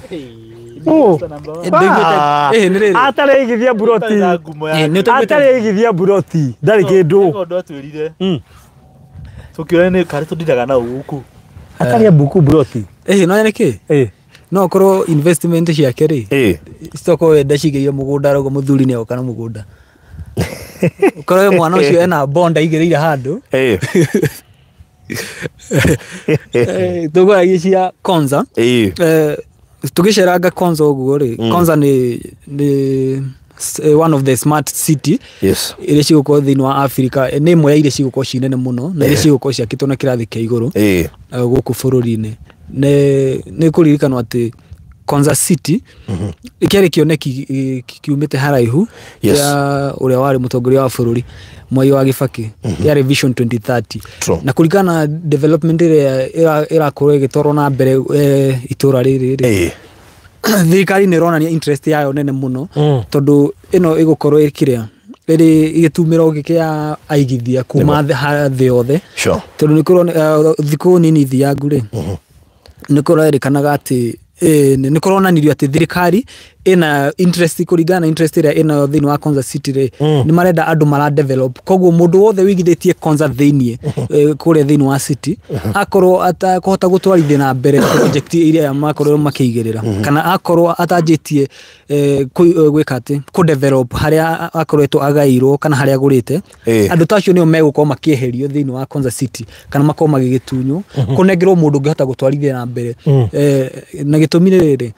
Oh. Ndaiguĩte- nĩ rĩrĩ. Atarĩ igithia buroti. Nĩ ũtaiguĩte- Atarĩ igithia buroti ndarĩ kĩndũ. Ũndũ atwĩrire tũkĩona nĩ karĩ tũndiraga na gũkũ. Atarĩ ambuku buroti. No nĩ kĩ no korwo investment ciake rĩ, citokorwo we ndacigĩire mũgũnda, arauga mũthuri nĩ agoka na mũgũnda, ũkorwo we mwana ũcio ena bond aigĩrĩire handũ. Tũgũragie cia Konza. Tũgĩceranga Konza ũguo rĩ, Konza nĩ one of the smart city iria cigũkorwo thĩinĩ wa Africa. Nĩ ĩmwe ya iria cigũkorwo ci nene mũno na iria cigũkorwo ciakĩtwo na kĩrathi kĩa igũrũ gũkũ bũrũri-inĩ. Nĩ kũririkanwo atĩ Konza City kĩarĩ kĩoneki kiumĩte haraihu kĩa ũrĩa warĩ mũtongoria wa bũrũri Mwai wa Kibaki, kĩarĩ Vision 2030. True. Na kũringana na development ĩrĩa ĩrakorwo ĩgĩtwarwo na mbere itũra rĩrĩ rĩ, thirikari nĩ ĩronania interest yayo nene mũno, tondũ ĩno ĩgũkorwo ĩkĩrĩa ĩrĩ gĩtumĩro gĩkĩ aigithia kuma thĩ yothe. Tondũ nĩ kũrona thikũ nini thiangu rĩ, nĩ kũrerĩkanaga atĩ nĩ kũronanirio atĩ thirikari ĩna interest, kũringana na interest ĩrĩa ĩnayo thĩinĩ wa Konza City rĩ, nĩ marenda andũ mara develop. Koguo mũndũ wothe wĩigithĩtie Konza thĩiniĩ, kũrĩa thĩinĩ wa city, akorwo atakũhota gũtwarithia na mbere project iria makorwo makĩigĩrĩra, kana akorwo atanjĩtie gwĩka atĩ kũ develop harĩa akoretwo agairwo kana harĩa agũrĩte, andũ ta acio nĩo megũkorwo makĩeherio thĩinĩ wa Konza City kana makorwo magĩgĩtunywo kũnengerwo mũndũ ũngĩhota gũtwarithia na mbere. Na gĩtũmi nĩ rĩrĩ,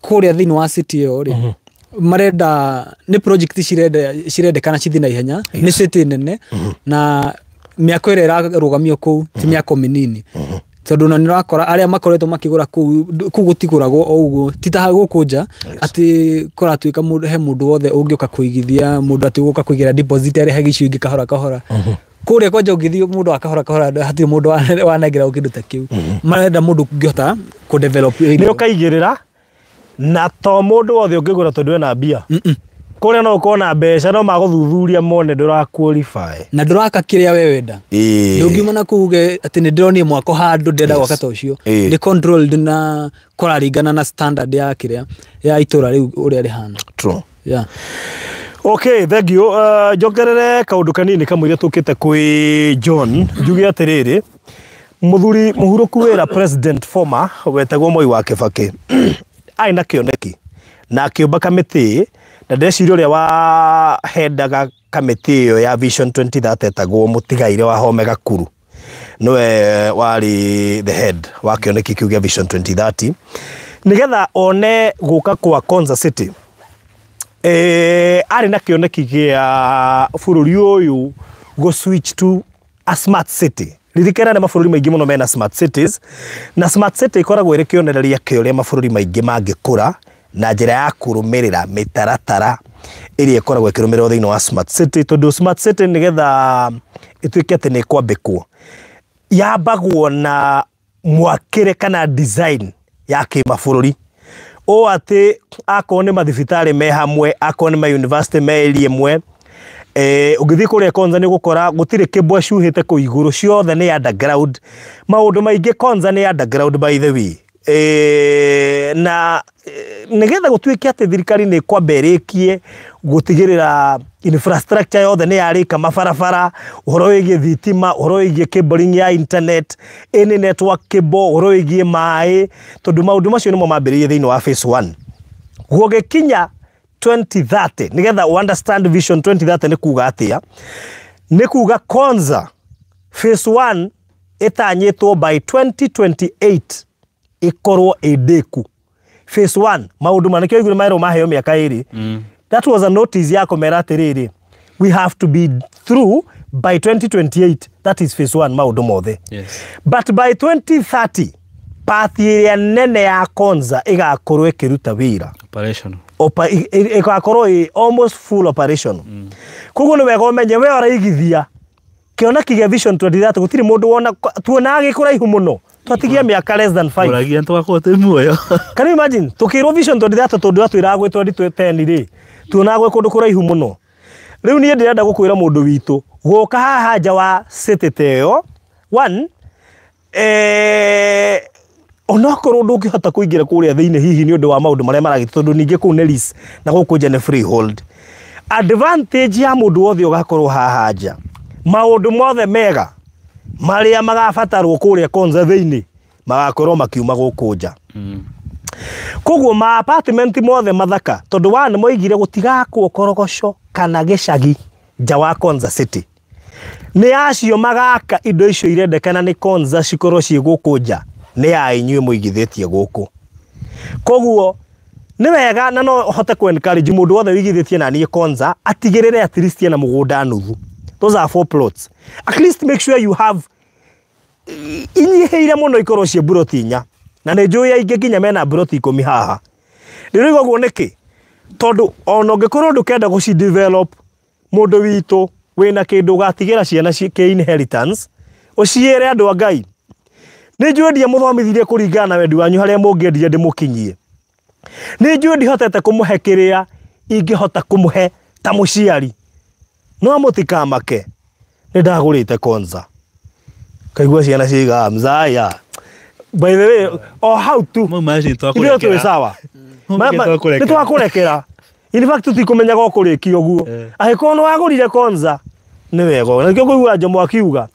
kũrĩa thĩinĩ wa city ĩyo rĩ, marenda nĩ project cirendekana cithiĩ na ihenya. Nĩ city nene na mĩako ĩrĩa ĩrarũgamio kũu ti mĩako mĩnini. Tondũ ona nĩũrakora arĩa makoretwo makĩgũra kũu kũu gũtigũragwo o ũguo, ti ta gũkũ nja atĩ kũratuĩka mũndũ he mũndũ wothe ũngĩũka kũigithia, mũndũ atĩ ũgũka kũigĩra deposit arĩhage icio ingĩ kahora kahora. Kũrĩa kwanja ũngĩthiĩ mũndũ wa kahora kahora hatirĩ mũndũ wanengera kĩndũ ta kĩu. Marenda mũndũ ũngĩhota kũ develop Nĩ ũkaigĩrĩra na to mũndũ wothe ũngĩgũra tondũ ena mbia. Kũrĩa no ũkorwo na mbeca no magũthuthuria mone ndũra qualify. Na ndũraka kĩrĩa we wenda. Ndũngiuma na kũu uge atĩ nĩ ndĩronire mwako handũ ndĩrenda gwaka ta ũcio. Nĩ controlled na kũraringana na standard ya kĩrĩa ya itũra rĩu ũrĩa rĩhana. True. Yeah. Okay, thank you. Njongerere kaũndũ kanini kamũira tũkĩte kwĩ John. Njuge atĩrĩrĩ, mũthuri mũhurũku wĩra president former wetagwo Moi wa Kibaki arĩ na kĩoneki na akĩũmba kamĩtĩ, na ndeciria ũrĩa wahendaga kamĩtĩ ĩyo ya Vision 2030 etagwo Mũtigaire wa Home Gakuru, nĩwe warĩ the head wa kĩoneki kĩu gĩa Vision 2030 nĩgetha one gũka kwa Konza City. Arĩ na kĩoneki gĩa bũrũri ũyũ go switch to a smart city. Ririkana nĩ mabũrũri maingĩ mũno mena smart cities, na smart city ĩkoragwo ĩrĩ kĩonereria kĩa ũrĩa mabũrũri maingĩ mangĩkũra na njĩra ya kũrũmĩrĩra mĩtaratara ĩrĩa ĩkoragwo ĩkĩrũmĩrĩrwo thĩinĩ wa smart city, tondũ smart city nĩgetha ĩtuĩke atĩ nĩ ĩkwambĩkwo yambagwo na mwakĩre kana design ya kĩmabũrũri, ũũ atĩ akorwo nĩ mathibitarĩ me hamwe, akorwo nĩ ma university me area ĩmwe. Ũngĩthiĩ kũrĩa Konza nĩ ũgũkora gũtirĩ kĩmbwa cuhĩte kũu igũrũ, ciothe nĩ underground. Maũndũ maingĩ Konza nĩ underground by the way. Na nĩgetha gũtuĩke atĩ thirikari nĩ ĩkwamba ĩrĩkie gũtigĩrĩra infrastructure yothe nĩ yarĩka, mabarabara, ũhoro wĩgiĩ thitima, ũhoro wĩgiĩ cabling ya internet, any network cable, ũhoro wĩgiĩ maĩ, tondũ maũndũ macio nĩmo mambĩrĩirie thĩinĩ wa phase 1. Gũgĩkinya 2030, nĩgetha u understand Vision 2030 nĩ kuga atĩa, nĩ kuga Konza phase 1 ĩtanyĩtwo by 2028 ĩkorwo ĩ ndĩku. Phase 1 maũndũ ma nĩkĩo igũrũ maerwo maheo mĩaka ĩrĩ. That was a notice ya kũmera atĩrĩrĩ, we have to be through by 2028, that is phase 1 maũndũ mothe. But by 2030 path ĩrĩa nene ya Konza ĩgakorwo ĩkĩruta wĩra. Operational. Ĩgakorwo ĩ almost full operation. Koguo nĩ wega ũmenye we ũraigithia kĩoneki gĩa Vision 2030, gũtirĩ mũndũ wona tuonaga gĩ kũraihu mũno, twatigia mĩaka less than 5. Ũragia tũgakorwo twĩ muoyo. Can you imagine tukirwo Vision 2030 tondu atwiraga gwĩ 2010 rĩ, tuonaga gwĩ kũndũ kũraihu mũno. Rĩu niĩ ndĩrenda gũkwĩra mũndũ witũ gũka haha nja wa city ta ĩyo, one, onokorwo ndũngĩhota kũingĩra kũrĩa thĩinĩ hihi nĩ ũndũ wa maũndũ marĩa maragĩtwo, tondũ ningĩ kũu nĩ lease na gũkũ nja nĩ freehold. Advantage ya mũndũ wothe ũgakorwo haha nja, maũndũ mothe mega marĩa magabatarwo kũrĩa Konza thĩinĩ magakorwo makiuma gũkũ nja. Koguo ma apartment mothe mathaka, tondũ wa nĩ moigire gũtigakwo korogoco kana gĩcagi nja wa Konza City. Nĩ acio magaka indo icio irendekana nĩ Konza cikorwo ciĩ gũkũ nja, nĩ ya inyuĩ mũigithĩtie gũkũ. Koguo nĩ wega na no hote kũ encourage mũndũ wothe wĩigithĩtie na niĩ Konza atigĩrĩre at least ena mũgũnda nuthu. Those are 4 plots. At least make sure you have inyihĩire mũno ikorwo ciĩ mburoti 4. Na nĩ njũĩ aingĩ nginya mena mburoti 10 haha. Ndĩroiga ũguo nĩkĩ? Tondũ ona ũngĩkorwo ndũkenda gũci develop, mũndũ witũ wĩna kĩndũ ũgatigĩra ciana kĩ inheritance, ũciĩre andũ a Ngai. Nĩ njũĩ ndiamũthomithirie kũringana na wendi wanyu harĩa mũngĩendire ndĩmũkinyie. Nĩ njũĩ ndihotete kũmũhe kĩrĩa ingĩhota kũmũhe ta mũciari. No mũtikamake, nĩ ndagũrĩte Konza. Kaigua ciana ciigaga mzaya. By the way, o hau tu. Mau maci Ithuĩ twĩ sawa. Nĩ twakũrekera. In fact tũtikũmenyaga ũkũrĩkia ũguo. Angĩkorwo nĩ wagũrire Konza, nĩ wega. Na nĩkĩo ngũigua Njomo akiuga,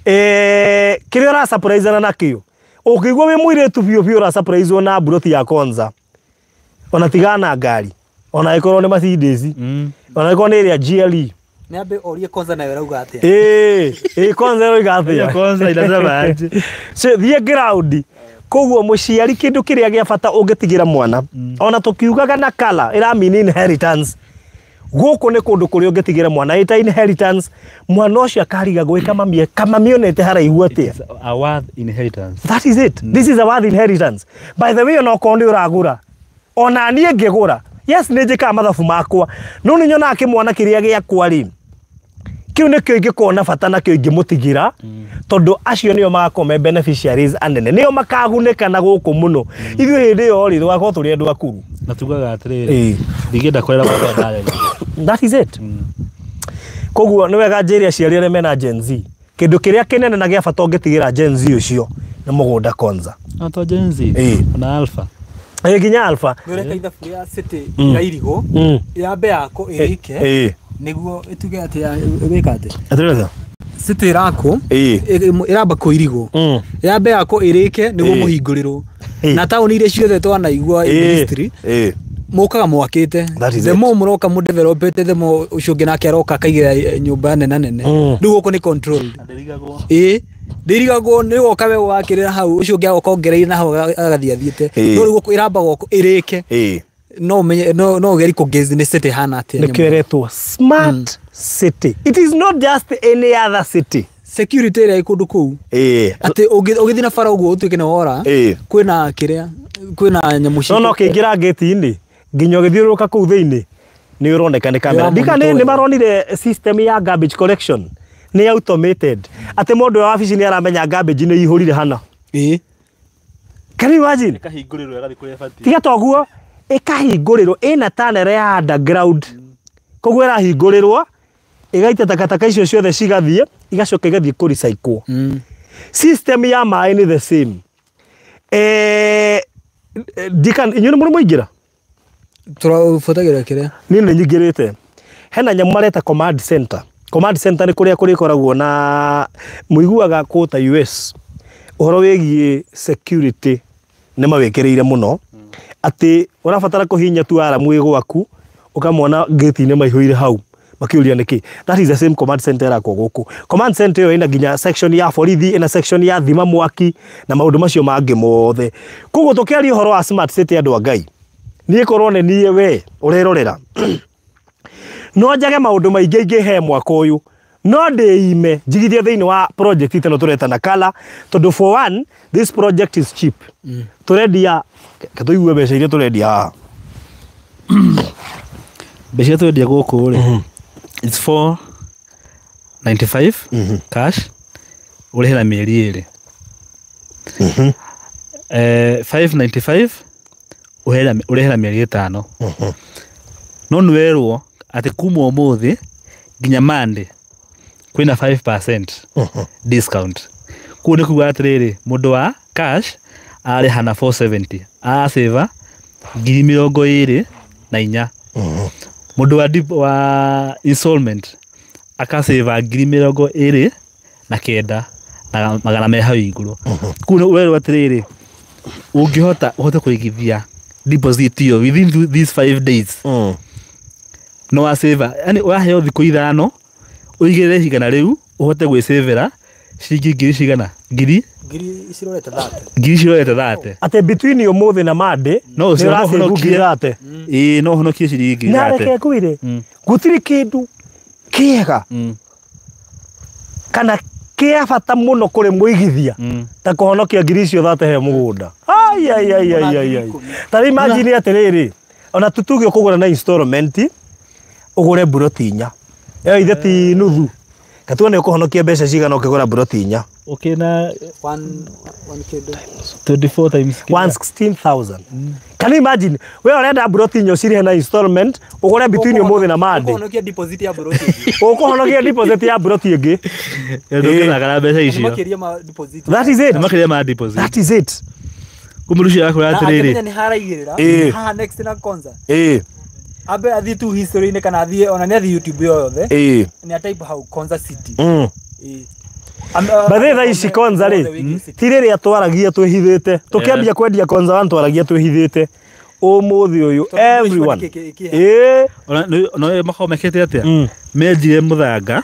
kĩrĩa ũra surprise-ana nakĩo, ũngĩigua wĩ mũirĩtu biũ biũ ũra surprise-wo na mburoti ya Konza, ona tigana na ngari, ona ĩkorwo nĩ Mercedes, ona ĩkorwo nĩ ĩrĩa GLE. Niambe orie Konza nayo ĩrauga atĩa? Konza ĩroiga atĩa? Konza inasema aje? So, thiĩ ground. Koguo mũciari kĩndũ kĩrĩa gĩa bata ũngĩtigĩra mwana, ona tũkiugaga na kala ĩra mean inheritance, Gũkũ nĩ kũndũ kũrĩa ũngĩtigĩra mwana ĩta inheritance, mwana ũcio akariga gwĩka mamie kamamionete haraihu atĩa. It's a worth inheritance. That is it. This is a worth inheritance. By the way, ona okorwo nĩ ũragũra, ona niĩ ngĩgũra, yes, nĩ njĩkaga mathabu makwa, no nĩ nyonaga kĩmwana kĩrĩa gĩakwa rĩ, kĩu nĩkĩo ingĩkorwo na bata nakĩo ingĩmũtigĩra, tondũ acio nĩo magakorwo me beneficiaries anene, nĩo makagunĩka na gũkũ mũno. Ithuĩ hĩndĩ ĩyo rĩ, tũgakorwo tũrĩ andũ akũrũ. Na tugaga atĩrĩrĩ, ndingĩenda kũrera gwakwa ndarera. That is it. Koguo nĩ wega njĩre aciari arĩa mena Gen Z, kĩndũ kĩrĩa kĩnene na gĩa bata ũngĩtigĩra Gen Z ũcio nĩ mũgũnda Konza. Na to Gen Z na Alpha. Nginya Alpha. Nĩũreka ithabu rĩa city ya Irigũ yambe yako ĩrĩke nĩguo ĩtuge atĩ ĩgwĩka atĩ Atĩrĩrĩ. City ĩrakwo ĩramba kũ Irigũ yambe yako ĩrĩke nĩguo mũhingũrĩrwo na taũni iria ciothe twanaigua history mũkaga mwakĩte, the more mũroka mũdevelopete, the more ũcio ũngĩ nake aroka akaigĩra nyũmba nene nene. Rĩu gũkũ nĩ controlled. Ndĩrigagwo nĩ woka we wakĩrĩra hau, ũcio ũngĩ agoka ongereire na hau agathiĩ athiĩte. No rĩu gũkũ ĩramba gwakwo ĩrĩke, no ũmenye, no ũgerie kũ-guess nĩ city ĩhana atĩa. Nĩkĩo ĩretwo smart city. It is not just any other city. Security ĩrĩa ĩ kũndũ kũu, atĩ ũgĩthiĩ na bara ũguo ũtuĩke nĩ wora, kwĩna kĩrĩa, kwĩna nyamũ No no kĩingĩra gate-inĩ nginya ũgĩthiũrũrũka kũu thĩinĩ nĩ ũroneka nĩ kamera. Ndika nĩ maronire system ya garbage collection nĩ automated, atĩ mũndũ wa wabici nĩ aramenya garbage nĩ ihũrire hana. Can you imagine? Ĩkahingũrĩrwo ĩgathiĩ kũrĩa ĩbatiĩ. Tiga toguo, ĩkahingũrĩrwo ĩna tunnel ya underground, koguo ĩrahingũrĩrwo ĩgaita takataka icio ciothe cigathiĩ, igacoka igathiĩ kũ recycle. System ya maĩ nĩ the same. Ndika inyuĩ nĩ mũrĩ mwaingĩra? Tũrabuatagĩrĩra kĩrĩa? Niĩ nĩ nyingĩrĩte. Hena nyamũ mareta command center. Command center nĩ kũrĩa kũrĩkoragwo na mũiguaga kũ ta US ũhoro wĩgiĩ security nĩ mawĩkĩrĩire mũno, atĩ ũrabatara kũhihinya tu aramu ĩ gwaku ũkamona gate-inĩ maihũire hau makĩũria nĩkĩ. That is the same command center ĩrakwo gũkũ. Command center ĩyo ĩna nginya section ya borithi, ĩna section ya thima mwaki na maũndũ macio mangĩ mothe. Koguo tũkĩaria ũhoro wa smart city, andũ a Ngai, niĩ korwo nĩ niĩ we ũrerorera, no njage maũndũ maingĩ ingĩhe mwaka ũyũ, no ndĩime njigithie thĩinĩ wa project ĩno tũreta na Kala, tondũ for one, this project is cheap. Tũrendia, tũigue mbeca iria tũrendia haha. Mbeca iria tũrendia gũkũ rĩ, it's 495 cash, ũrĩhe na mĩeri ĩrĩ. 595 ũrĩhe na mĩeri ĩtano. No nĩwerwo atĩ kuma ũmũthĩ nginya Monday kwĩna 5% discount. Koguo nĩ kuga atĩrĩrĩ, mũndũ wa cash arĩha na 470, arasave 24,000. Mũndũ wa installment akasave 29,000 na magana me hau igũrũ. Koguo ũrerwo atĩrĩrĩ, ũngĩhota ũhote kũigithia deposit ĩyo within these 5 days, no wasave, yani ũraheo thikũ 5 ũigĩrĩre igana rĩu ũhote gwĩcĩvĩra ciringi ngiri cigana? Ngiri cirorete 30. Ngiri cirorete 30. Atĩ between ũmũthĩ na Monday no nĩ ũrasave ngiri 30. Ĩĩ, no ũhonokie ciringi ngiri 30. Na reke ngwĩre, gũtirĩ kĩndũ kĩega kana kĩa bata mũno kũrĩ mũigithia ta kũhonokia ngiri icio 30 he mũgũnda. Ai ai ai ai ai ai. Ta rĩu imagine atĩrĩrĩ, ona tutuge ũkũgũra na installment ũgũre mburoti 4. Ĩyo ithe ti nuthu. Gatua nĩ ũkũhonokia mbeca cigana ũkĩgũra mburoti 4. Ũkĩna 1 kĩndũ 24 times 116,000. Can you imagine? We ũrenda mburoti 4 ũcirĩhe na installment, ũgũre between ũmũthĩ na Monday. Ũkũhonokia deposit ya mburoti ĩngĩ. Ũkũhonokia deposit ya mburoti ĩngĩ. Ndũngĩthaka mbeca icio. Makĩria ma deposit. That is it. Makĩria ma deposit. That is it. Kumbe rũciũ akwĩra atĩrĩrĩ, Na nĩ haraigĩrĩra haha next na Konza. Ambe athiĩ tu history-inĩ kana athiĩ ona nĩ athiĩ YouTube yothe. Nĩ a type hau Konza City. By the way, ici Konza rĩ, ti rĩrĩa twaragia twĩhithĩte. Tũkĩambia kwendia Konza one twaragia twĩhithĩte. Ũmũthĩ ũyũ everyone. Ona no makoragwo mekĩte atĩa? Menjire mũthanga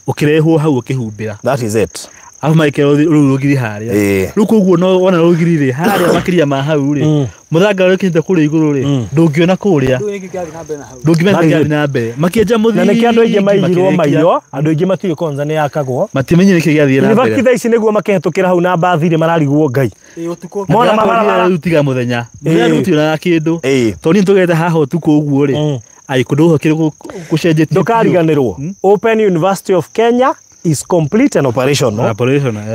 ũkĩrehwo hau ũkĩhumbĩra. That is it. Arabu magĩkĩra rũu rũgiri harĩa. Rĩu koguo no wona rũgiri rĩ harĩa makĩria ma hau rĩ, Mũthanga ũrĩa ũkinyĩte kũrĩa igũrũ rĩ, ndũngĩona kũrĩa. Ndũngĩmenya kĩrathiĩ na mbere. Makĩenja mũthingi. Na nĩkĩo andũ aingĩ maigirwo maiyo, andũ aingĩ matiũĩ Konza nĩ yakagwo. Matimenyire nĩkĩ gĩathiĩ na mbere. In fact thaa ici nĩguo makĩhĩtũkĩra hau na mbathi rĩ mararigwo Ngai. Mona mabarabara. Rĩu tiga mũthenya. Mũthenya ndũtionaga kĩndũ. Tondũ niĩ tũgerete haha ũtukũ ũguo rĩ. Ai kũndũ gũkũ gũcenjetie. Ndũkariganĩrwo. Open University of Kenya is complete and operational.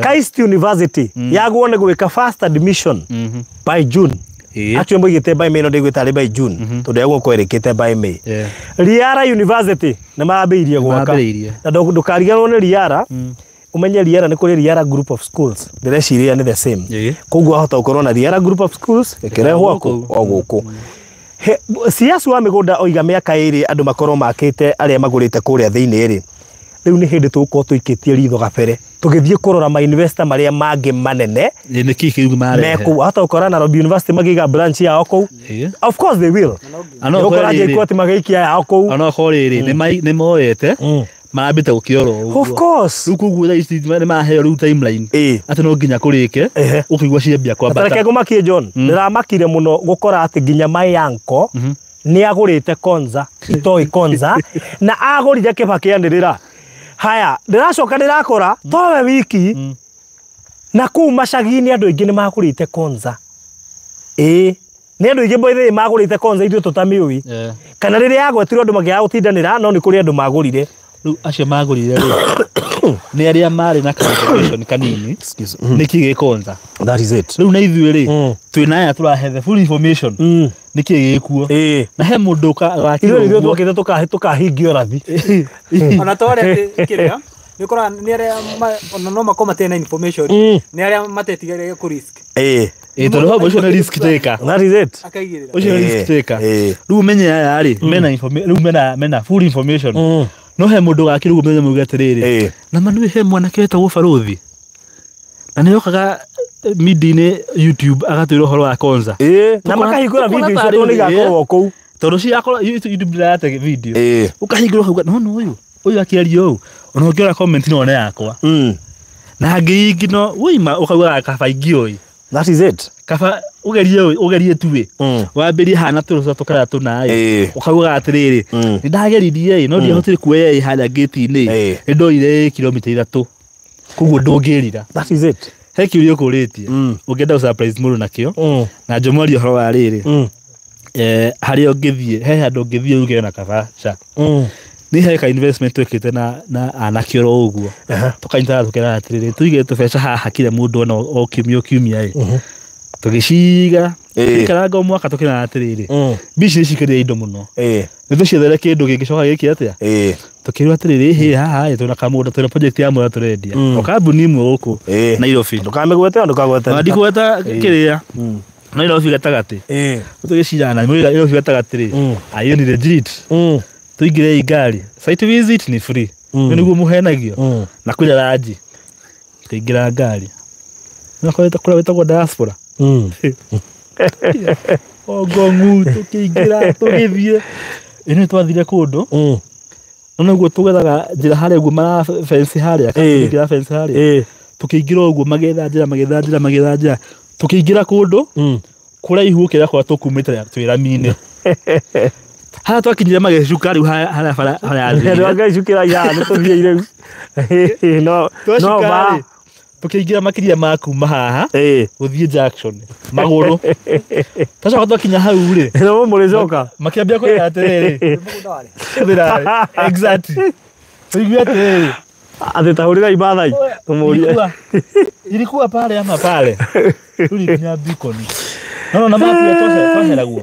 KAIST University yagwo nĩ gwĩka first admission by June. Actually moigĩte by May no ndĩgwĩta by June tondũ yagwo kwerĩkĩte by May. Riara University nĩ marambĩrĩirie gwaka. Na ndũkariganĩrwo nĩ Riara. Umenye Riara nĩ kũrĩ Riara Group of Schools. Ndĩreciria nĩ the same. Koguo ahota gũkorwo na Riara Group of Schools ĩkĩrehwo o gũkũ. CS wa mĩgũnda oiga mĩaka ĩrĩ andũ makorwo makĩte arĩa magũrĩte kũrĩa thĩinĩ rĩ. Rĩu nĩ hĩndĩ tũgũkorwo tũikĩtie ritho gabere tũgĩthiĩ kũrora ma investor marĩa mangĩ manene nĩkĩ kĩu marehe mekũu. Hata ũkora Nairobi University magĩiga branch yao kũu. Of course they will. Ũkora JKUAT magĩikia yao kũu. Ona okorwo rĩrĩ nĩ moete marambĩte gũkĩora ũguo. Of course. Rĩu koguo thaa ici nĩ maheo rĩu timeline atĩ no nginya kũrĩke ũkĩigua ciambia kwambata. Reke ngũmakie John, ndĩramakire mũno gũkora atĩ nginya my uncle nĩ agũrĩte Konza, itoĩ Konza, na agũrire Kibaki anĩrĩra. Haya, ndĩracoka ndĩrakora towe wiki na kũu macagi-inĩ andũ aingĩ nĩ magũrĩte Konza. Ĩĩ, nĩ andũ aingĩ boithĩ magũrĩte Konza ithuĩ tũtamĩũĩ. Kana rĩrĩa yagwetirwo andũ makĩaga gũtindanĩra no nĩ kũrĩ andũ magũrire. Rĩu acio magũrire rĩ nĩ arĩa marĩ na calculation kanini nĩkĩ gĩ Konza. That is it. Rĩu na ithuĩ rĩ twĩna aya tũrahe the full information nĩkĩ gĩkuo. Na he mũndũ wakirwo. Ithuĩ twokĩte tũkahingia ũrathi. Ona to arĩa kĩrĩa nĩ ũkoraga nĩ arĩa ona no makorwo matarĩ na information nĩ arĩa matetigĩrĩire kũ risk. Ĩĩ tondũ hau ũcio nĩ risk taker. That is it. Akaigĩrĩra. Ũcio nĩ risk taker. Rĩu ũmenye aya rĩ mena rĩu mena full information. No he mũndũ gakĩrwo ũguo mũthenya mũgĩ atĩrĩrĩ na ma nĩ he mwanake wetagwo Barũthi na nĩ okaga midi-inĩ YouTube agatwĩra ũhoro wa Konza. Na makahingũra video icio tondũ nĩ igakorwo kũu. Tondũ ciakorwo YouTube ndĩrate video. Ũkahingũra ũkauga no no ũyũ akĩaria ũũ ona ũngĩona comment no one yakwa. Na ngĩ ingĩ no ũima ũkauga kaba ingĩũĩ. That is it. Kaba ũgerie ũgerie tu ĩ. Wambĩrie hana tũrũca tũkara tũna ĩ. Ũkauga atĩrĩrĩ nĩ ndageririe ĩ no ndiahotire kuoya ĩ harĩa gate-inĩ nĩ ndoire kilomita 3 koguo ndũngĩrira. That is it. He kĩũria ũkũrĩtie ũngĩenda gũ-surprise mũndũ nakĩo na njomwarie ũhoro wa rĩrĩ harĩa ũngĩthiĩ he handũ ũngĩthiĩ uge na kaba ca nĩ he ka investment twĩkĩte na anake oro ũguo tũkanyitana tũkerana atĩrĩrĩ tũige tũbeca haha kila mũndũ ona o kiumia o kiumia ĩ tũgĩciga tũikaranga o mwaka tũkerana atĩrĩrĩ mbia ici nĩcikarire indo mũno nĩ tũciethere kĩndũ kĩngĩcoka gĩke atĩa tũkĩrwo atĩrĩrĩ hĩ haha ĩ twĩna kamũgũnda twĩna project ya mwera tũrendia o kambuni ĩmwe gũkũ Nairobi ndũkamĩgwete ndũkagwete ndikweta kĩrĩa Nairobi gatagatĩ tũgĩcirana Nairobi gatagatĩ rĩ ayo ni legit tũingĩre ngari site visit ni free nĩ nĩguo mũhenagio na kwĩna ranji tũingĩra ngari nĩ kũrĩa wĩtagwo diaspora ongongu tũkĩingĩra tũgĩthiĩ ĩno twathire kũndũ no nĩguo tũgethaga njĩra harĩa ũguo mara fence harĩa tũkĩingĩra fence harĩa tũkĩingĩra ũguo magĩetha njĩra magĩetha njĩra magĩetha njĩra tũkĩingĩra kũndũ kũraihu gũkĩra kũrĩa tũkumĩte twĩ rami-inĩ harĩa twakinyire magĩcuka rĩu harĩa bara harĩa andũ angĩcukĩra ya nĩ tũthiĩ rĩu no no ma tũkĩingĩra makĩria ma kuma haha gũthiĩ junction magũrũ twacoka twakinya hau rĩ no mũrĩcoka makĩambia kwĩra atĩrĩrĩ exactly tũigue atĩrĩrĩ atĩ tahũrĩra imathai tũmũrie ilikuwa pale ama pale tũrĩ nginya beacon no na mapu twaheragwo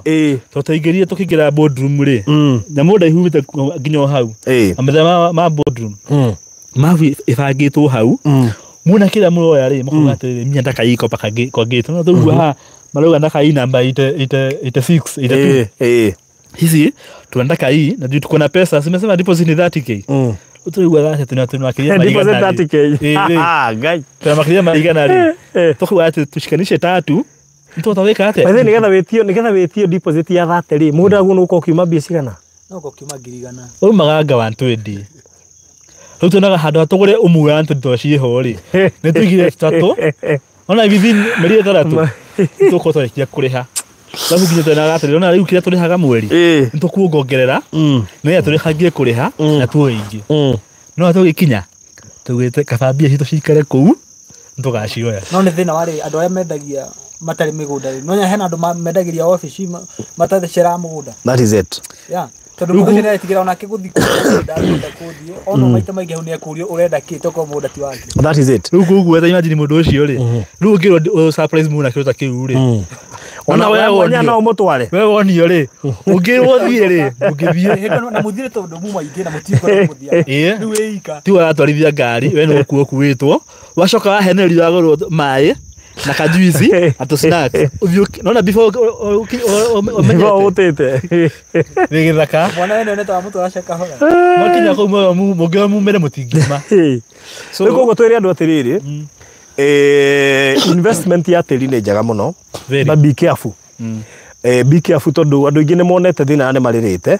tũtaingĩrire tũkĩingĩra boardroom rĩ nyamũ ndaihumĩte nginya o hau na mĩthemba ma boardroom mabu ĩbangĩtwo hau muona kĩrĩa mũroya rĩ makauga atĩrĩrĩ mia ndakaiko mpaka kwa gate no tũigua haha marauga ndakai namba 86 82 hizi tunataka hii na tuko na pesa simesema deposit ni 30k tũigua thate tunamakĩria maigana rĩ ngai tunamakĩria maigana rĩ tũkauga atĩ tushikanishe tatu nĩtũtawĩka atĩa By the way, nĩgetha wĩtio deposit ya 30 rĩ mũgũnda guo nĩgũkorwo ũkiuma mbia cigana no ũkiuma 100,000 umaga nga 120 rĩu tuonaga handũ ha tũgũre ũmwe wa 120 tondũ ciĩho rĩ nĩ tũigire tũtatũ ona within mĩeri ĩtandatũ tũkorwo twarĩkia kũrĩha Alafu nginya twena atĩrĩ ona rĩu kĩrĩa tũrĩhaga mweri nĩ tũkuongongerera nĩ tũrĩhagie kũrĩha na tuoe ingĩ no tũgĩkinya tugĩte kaba mbia citũ cikare kũu nĩtũgacioya. No nĩ thĩna warĩ andũ arĩa mendagia matarĩ mĩgũnda rĩ no hena andũ mendagĩria obici mataceraga mũgũnda. That is it. Yeah. Tondũ mũndũ ũcio nĩaretigĩra onake gũthiĩ kũgũnda arenda kũthiĩ ona maita maingĩ hau nĩekũrio ũrenda kĩ tokorwo mũgũnda ti wake. That is it. Rĩu koguo ta imagine mũndũ ũcio rĩ rĩu ũngĩrwo surprise mũna kĩndũ ta kĩu rĩ ona we wonio no mũtware we wonio rĩ ũngĩrwo thiĩ rĩ ũngĩthiĩ na mũthire tondũ muma ingĩ na mũtikora mũthia rĩu ĩika ti waratwarithia ngari we nĩ gũkuo ũkuĩtwo wacoka wahenerio wagũrwo maĩ na kajuici na tũ snacks ũthiĩ nona before ũmenyete nĩ gĩthaka mwana wene nĩ ta mũtwara cakahora mwakinya kũu mũngĩona mumĩre mũtingiuma. So rĩu koguo twĩre andũ atĩrĩrĩ investment ya tĩri nĩ njega mũno but be careful. Be careful tondũ andũ aingĩ nĩ monete thĩna na nĩ marĩrĩte.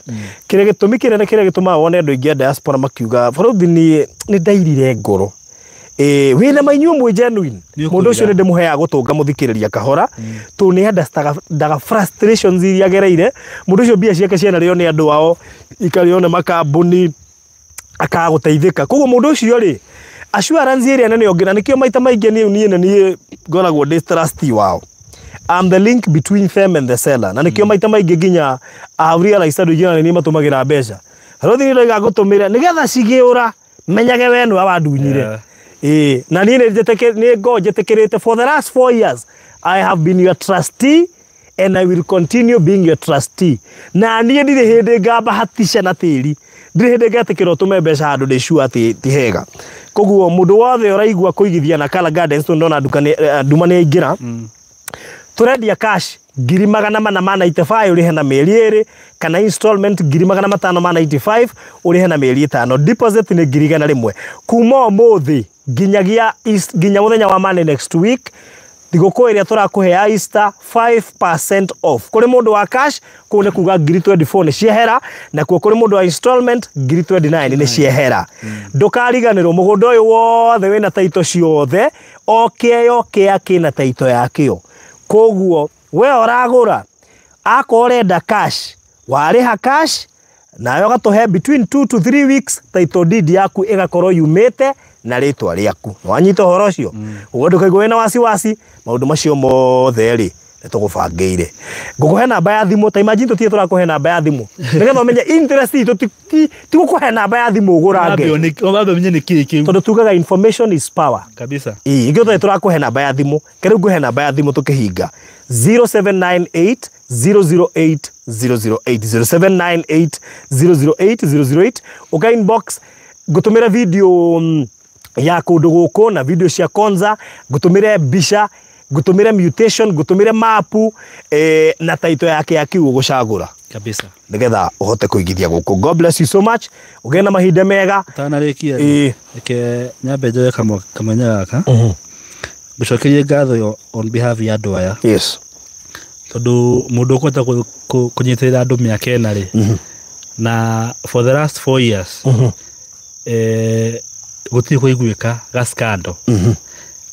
Kĩrĩa gĩtũmi kĩnene kĩrĩa gĩtũmaga wone andũ aingĩ a diaspora makiuga bũrũri niĩ nĩ ndairire ngoro wĩna mainyuo mwĩ genuine mũndũ ũcio nĩ ndĩmũheaga gũtũnga mũthikĩrĩria kahora tondũ nĩ understandaga frustrations iria agereire. Mũndũ ũcio mbia ciake cianarĩo nĩ andũ ao ikarĩo nĩ makambuni akaga gũteithĩka. Koguo mũndũ ũcio rĩ assurance ĩrĩa nene ongĩra nĩkĩo maita maingĩ niĩ nĩ niĩ ngoragwo ndĩ trustee wao. I'm the link between them and the seller. Na nĩkĩo maita maingĩ nginya I have realized andũ aingĩ nĩ matũmagĩra mbeca. Rũthi nĩ ndaiga ngũtũmĩre nĩgetha cigĩũra menyage we nĩwe wandunyire. Na niĩ nĩ ngo njĩtĩkĩrĩte for the last 4 years I have been your trustee and I will continue being your trustee. Na niĩ ndirĩ hĩndĩ ngambahatisha na tĩri ndirĩ hĩndĩ ngetĩkĩra ũtũme mbeca handũ ndĩ sure atĩ ti hega. Koguo mũndũ wothe ũraigua kũigithia na Kala Gardens tondũ ndona nduma nĩ aingĩra tũrendia cash 495 ũrĩhe na mĩeri 2 kana installment 595 ũrĩhe na mĩeri 5. Deposit nĩ 100,000 kuma ũmũthĩ nginyagia nginya mũthenya wa Monday next week thigũkũ ĩrĩa tũrakũhe ya Easter 5% off. Kũrĩ mũndũ wa cash kũu nĩ kuga 24 nĩ ciehera nakuo kũrĩ mũndũ wa installment 29 nĩ ciehera. Ndũkariganĩrwo mũgũnda ũyũ wothe wĩna taito ciothe o kĩeo kĩa kĩna taito yakĩo. Koguo we ũragũra akorwo ũrenda cash warĩha cash nayo gatũhe between 2 to 3 weeks title deed yaku ĩgakorwo yumĩte na rĩtwa rĩaku. Wanyita ũhoro ũcio ũguo ndũkaigua wĩna wasiwasi maũndũ macio mothe rĩ nĩ tũgũbangĩire. Ngũkũhe namba ya thimũ ta imagine tũtirĩ tũrakũhe namba ya thimũ nĩgetha ũmenye interest itũ ti gũkũhe namba ya thimũ ũgũrange ũmenye nĩ kĩĩ kĩu tondũ tugaga information is power kabisa. Ĩĩ ithuĩ tũtarĩ tũrakũhe namba ya thimũ kĩrĩu ngũhe namba ya thimũ tũkĩhinga 0798 008 008 0798 008 008 ũka inbox ngũtũmĩre video ya kũndũ gũkũ na video cia Konza ngũtũmĩre mbica ngũtũmĩre mutation ngũtũmĩre mapu na taito yake ya kiu ũgũcagũra kabisa nĩgetha ũhote kũigithia gũkũ. God bless you so much. Ũgĩe na mahinda mega. Ũtanarĩkia reke nyambe njoe kamwenya gaka ngũcokerie ngatho on behalf ya andũ aya. Yes. Tondũ mũndũ ũkũhota kũnyitĩrĩra andũ mĩaka ĩna rĩ na for the last 4 years gũtirĩ kũiguĩka ga scandal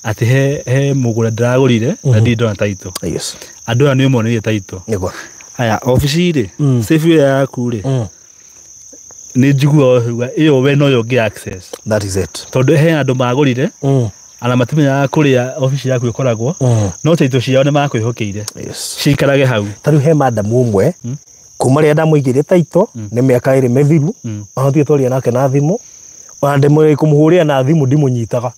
atĩ he mũgũnda ndĩragũrire na ndirĩ ndona taito. Yes. Andũ aya nĩ ũmonire taito. Nĩguo. Haya obici rĩ safe ĩrĩa yaku rĩ nĩ njiguaga ĩyo we noyo ũngĩ access. That is it. Tondũ he andũ magũrire ana matimenyaga kũrĩa obici yaku ĩkoragwo no taito ciao nĩ makwĩhokeire ciikarage hau. Ta rĩu he madamu ũmwe kuma rĩrĩa ndamũigĩire taito nĩ mĩaka 2 mĩthiru ona tũtirĩ twaria nake na thimũ ona ndĩmũhũrĩra na thimũ ndimũnyitaga.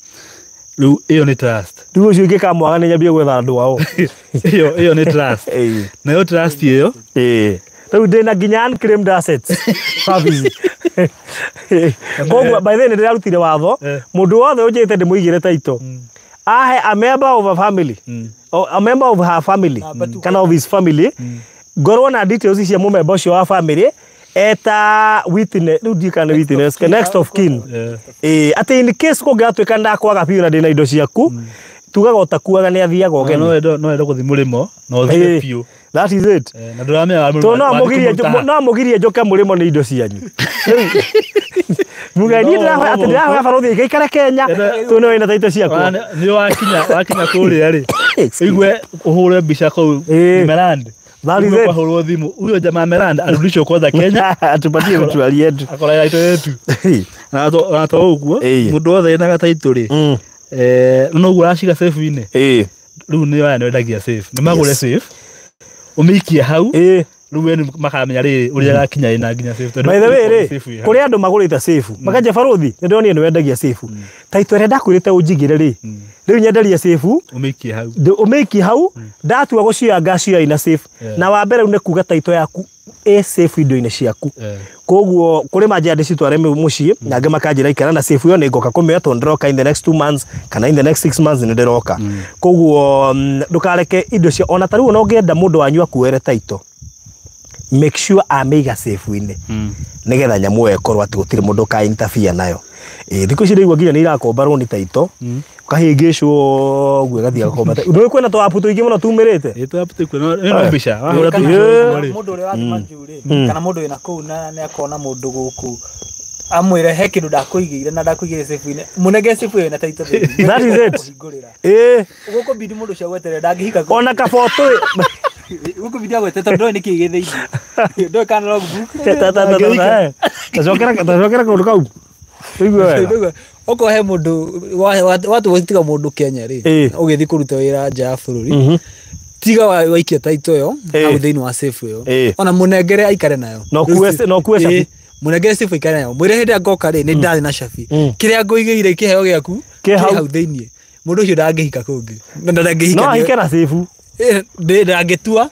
Rĩu ĩyo nĩ trust. Rĩu ũcio ingĩkamwaga nĩ nyambie gwetha andũ ao. Ĩyo nĩ trust. Nayo trust ĩyo rĩu ndĩna nginya unclaimed assets service. Koguo by the way nĩ ndĩrarutire watho mũndũ wothe ũnjĩte ndĩmũigĩre taito ahe a member of a family or a member of her family kana of his family ngorwo na details cia mũmemba ũcio wa family eta witness rĩu ndiũĩ kana nĩ witness next of kin atĩ in case kũngĩgatuĩka ndakwaga biũ na ndĩna indo ciaku tugaga ũtakuaga nĩ athiaga ũgeni no ende gũthiĩ mũrĩmo na ũthiĩ biũ. That is it. Na ndũramenya tondũ no mũgirie njũke mũrĩmo nĩ indo cianyu. Muga niĩ ndĩrahoya atĩ ndĩrahoya barũthi ĩgaikare Kenya tondũ nĩwe wĩna taito ciakwa. Nĩ wakinya kũrĩa rĩ ũigue ũhũre mbica kũu Meland That is it. Kwa thimu huyo jamaa amelanda arudishwe kwanza Kenya atupatie mtu yetu akora ito yetu na to to uguo mundu wothe ena title ri no uguo araciga safe ini riu ni aya nwendagia safe ni magure safe umiikie hau riu we makamenya riri uria gakinya ina nginya safe. By the way ri kuri andu magurite safe makanja baruthi ni ndonire ni wendagia safe title ira ndakwirite unjigire ri riu nyenderie safe umiikie hau umiikie hau ndatua gucia ngacia ina safe na wa mbere ni kuga title yaku e safe indo-inĩ ciaku koguo kuri manja ndicitware muciĩ na angĩ makanjĩra ikara na safe yo nĩ ngoka kũmĩoya tondũ ndĩroka in the next 2 months kana in the next 6 months nĩ ndĩroka koguo ndũkareke indo cia ona ta rĩu ona ũngĩenda mũndũ wanyu akuoere title make sure amĩiga safe-inĩ nĩgetha nyamũ ĩyo ĩkorwo atĩ gũtirĩ mũndũ ũka interfere nayo. Thikũ ici ndĩraigua nginya nĩ irakomba rũni title ukahĩngĩcwo ũguo ĩgathiĩ agakomba ndũĩ kwĩna tũ app tũingĩ mũno tumĩrĩte tũ app tũkuo no mbica wahũra mũndũ ũrĩa wathiĩ majuu rĩ kana mũndũ wĩna kũu na nĩ akona mũndũ gũkũ amwĩre he kĩndũ ndakũigĩire na ndakũigĩire safe-inĩ mũnengere safe ĩyo na title. That is it. Gũkũ bidi mũndũ ũcio agweterere ndangĩhika ona kaboto gũkũ bidi agweterere tondũ ndoĩ nĩkĩĩ gĩ thĩinĩ ndoĩ kana logbook tacokera kaũndũ kau. Okorwo he mũndũ watu gũtiga mũndũ Kenya rĩ ũgĩthiĩ kũruta wĩra nja ya bũrũri tiga waikia title ĩyo hau thĩinĩ wa safe ĩyo ona mũnengere aikare nayo no kuue cabi mũnengere safe aikare nayo mwĩre hĩndĩ ĩrĩa ngoka rĩ nĩ ndarĩ na cabi kĩrĩa ngũigĩire kĩheo gĩaku kĩ hau thĩinĩ mũndũ ũcio ndangĩhika kũngĩ no ahike na safe ndangĩtua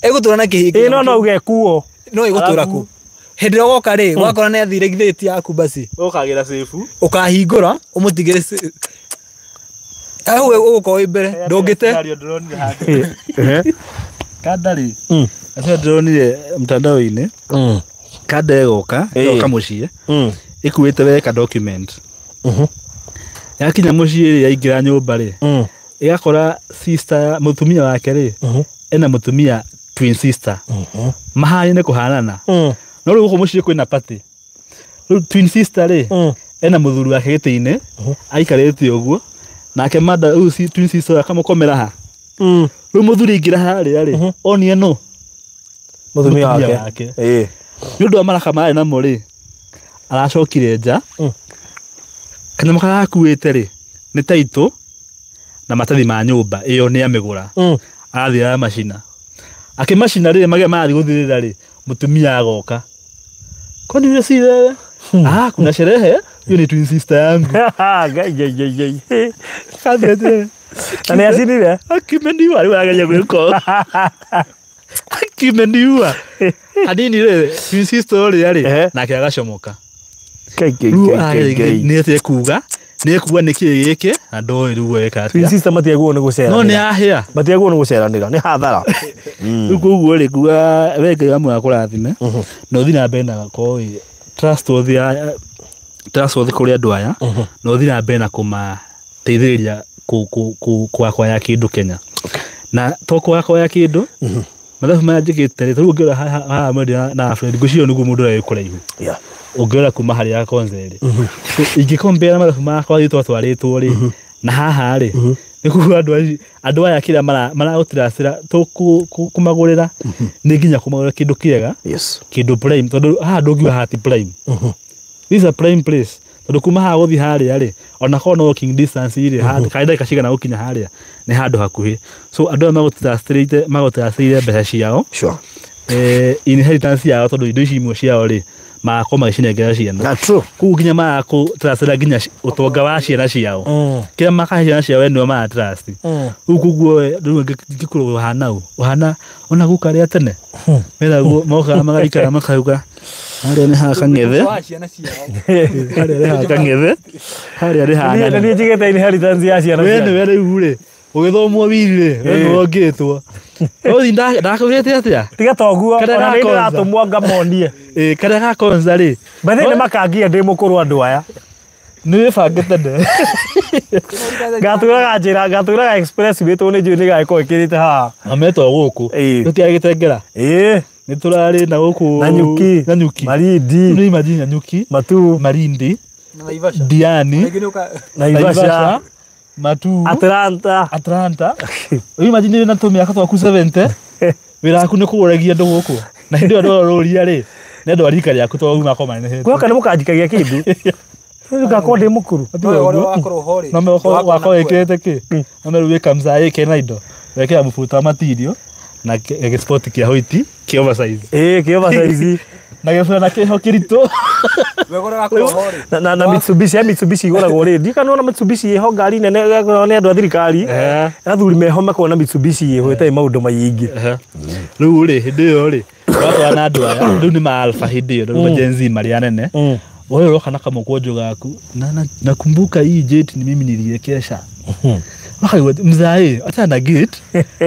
egũtũra na kĩhiki no uge kuo no ĩgũtũra kũ hĩndĩ ĩrĩa ũgoka rĩ wakora nĩ athire githĩti yaku basi ũkagĩra safe ũkahingũra ũmũtigĩre hau ũgũkorwo wĩ mbere ndũngĩte kanda rĩ acio ndĩronire mtandao-inĩ kanda ĩgoka ĩgoka mũciĩ ĩkuĩte weka document yakinya mũciĩ rĩ yaingĩra nyũmba rĩ ĩgakora sister mũtumia wake rĩ ena mũtumia twin sister mahanaine kũhanana no rĩu gũkũ mũciĩ kwĩna party rĩu twin sister rĩ ena mũthuri wake gĩtĩ-inĩ aikarĩte ũguo nake mada rĩu twin sister akamũkomera ha rĩu mũthuri aingĩra harĩa rĩ onie no mũtumia wake nĩ ũndũ wa maraka mararĩ namo rĩ aracokire nja kanyamũ karĩa akuĩte rĩ nĩ title na matathi ma nyũmba ĩyo nĩ amĩgũra arathiĩ aramacina akĩmacina rĩ magĩa marathiĩ gũthirĩra rĩ mũtumia agoka kwani yule si wewe ah kuna sherehe hiyo ni twin sister yangu ngai kathete na nĩ acinire akimeniua rĩu arageria gwĩka akimeniua hanini rĩ twin sister ũrĩa rĩ nake agacomoka nĩ ekuga nĩkĩĩ gĩkĩ na ndoĩ rĩu eka atĩa twin sister matiagwo nĩ gũceranĩra no nĩ ahĩa matiagwo nĩ gũceranĩra nĩ hathara rĩu koguo rĩ kuga we Ngai wa muoyo akũrathime na ũthiĩ na mbere na gũkorwo wĩ trustworthy kũrĩ andũ aya na ũthiĩ na mbere na kũmateithĩrĩria kwakwaya kĩndũ Kenya na to kwakwaya kĩndũ mathabu maya njĩkĩte rĩ tarĩu ũngĩrora haha mwendia na Fred ngwĩciria nĩguo mũndũ ũrĩa wĩ kũraihu ũngĩrora kuma harĩa Konza rĩ ingĩkompare na mathabu makwa rĩ twatwarĩtwo rĩ na haha rĩ nĩ kuga andũ aya kĩrĩa maragũtiracĩra tũkũmagũrĩra nĩ nginya kũmagũrĩra kĩndũ kĩega kĩndũ prime tondũ haha ndũngiuga haha ti prime this is a prime place tondũ kuma haha gũthiĩ harĩa rĩ ona korwo no walking distance rĩ kana ndagĩka cigana gũkinya harĩa nĩ handũ hakuhĩ so andũ aya magũtiracĩire mbeca ciao inheritance yao tondũ indo ici imwe ciao rĩ magakorwo magĩcinengera ciana koguo nginya magakũtracĩra nginya ũtonga wa ciana ciao kĩrĩa makahe ciana ciao we nĩwe maratrust rĩu koguo rĩu ngĩkũrwo ũhana ũ ũhana ona gũka rĩa tene meragwo mokaga magaikara makauga harĩa nĩ haha kang'ethe harĩa nĩ haha kang'ethe harĩa nĩ haha nĩ njigĩte inheritance ya ciana we nĩwe rĩu rĩ ũgĩthomwo wiri rĩ we nĩwe ũngĩtwo ũthi ndakwĩrĩte atĩa tiga toguo ona nĩ ndĩratũmwo ngamonie karĩa ga Konza rĩ by the way nĩ makangia ndĩ mũkũrũ andũ aya nĩ wĩbangĩte nde ngatũraga njĩra ngatũraga express wĩtwo nĩ njũĩ nĩ gagĩkorwo ĩkĩrĩte haha ametwo gũkũ tũtiarĩ Gĩtengera nĩ tũrarĩ na gũkũ Nanyuki Malindi nĩ imagine Nanyuki Matu Malindi Diani Naivasha Matu Atlanta Rĩu imagine wĩna tũmĩaka twaku 70 Wĩra waku nĩ kũgũragia andũ gũkũ. Na hĩndĩ ĩyo andũ ũrũria rĩ, nĩ andũ a rika rĩaku tondũ makorwo manenehete. Gwoka nĩ mũkanjikagia kĩndũ. Rĩu ngakorwo ndĩ mũkũrũ. No me wakorwo wĩkĩrĩte kĩ? No me rĩu wĩ kamzaĩ kena indo. Wekĩra mũbuto wa material na gĩspoti kĩa hoiti kĩa oversize. Ĩĩ kĩ oversize. Na gĩburana kĩho kĩritũ. Na Mitsubishi, ya Mitsubishi igũragwo rĩ. Ndiũĩ kana nĩwona Mitsubishi ĩho ngari nene ĩgũragwo nĩ andũ a thirikari. Athuri meho makoragwo na Mitsubishi ĩho ĩtarĩ maũndũ maingĩ. Rĩu rĩ, hĩndĩ ĩyo rĩ, wakora na andũ aya, rĩu nĩ ma alpha hĩndĩ ĩyo, rĩu ma Gen Z marĩ anene. Wewe ũroka na kamũkwanjũ gaku na nakumbuka hii jet ni mimi niliekesha. Wakaigua mzae acha na gate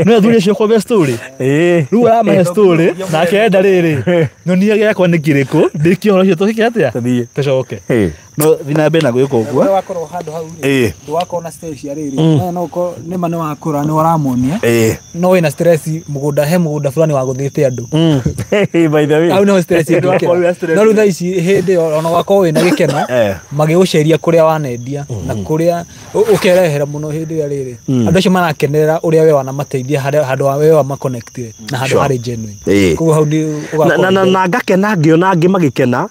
no athuri acio kwambia story. Rĩu aramahe story na akenda rĩrĩ nyonia gĩakwa nĩ kĩrĩkũ ndĩkie ũhoro ũcio tũhĩke atĩa Tũthiĩ. tũcoke no thiĩ na mbere na gwĩka ũguo. Wakorwo handũ hau rĩ, ndwakorwo na stress ya rĩrĩ no ũkorwo nĩ ma nĩ wakũra nĩ ũramonia no wĩna stress mũgũnda he mũgũnda fulani wagũthĩte andũ. By the way. Hau nĩho stress ĩngĩũkĩra. No rĩu thaa ici hĩndĩ ĩyo ona wakorwo wĩna gĩkeno magĩgũceria kũrĩa wanendia na kũrĩa ũkerehera mũno hĩndĩ ĩrĩa rĩrĩ andũ acio marakenerera ũrĩa we wanamateithia handũ ha we wamaconnectire na handũ harĩ genuine. Koguo hau nĩ ũgakorwo na ngakena ngĩona angĩ magĩkena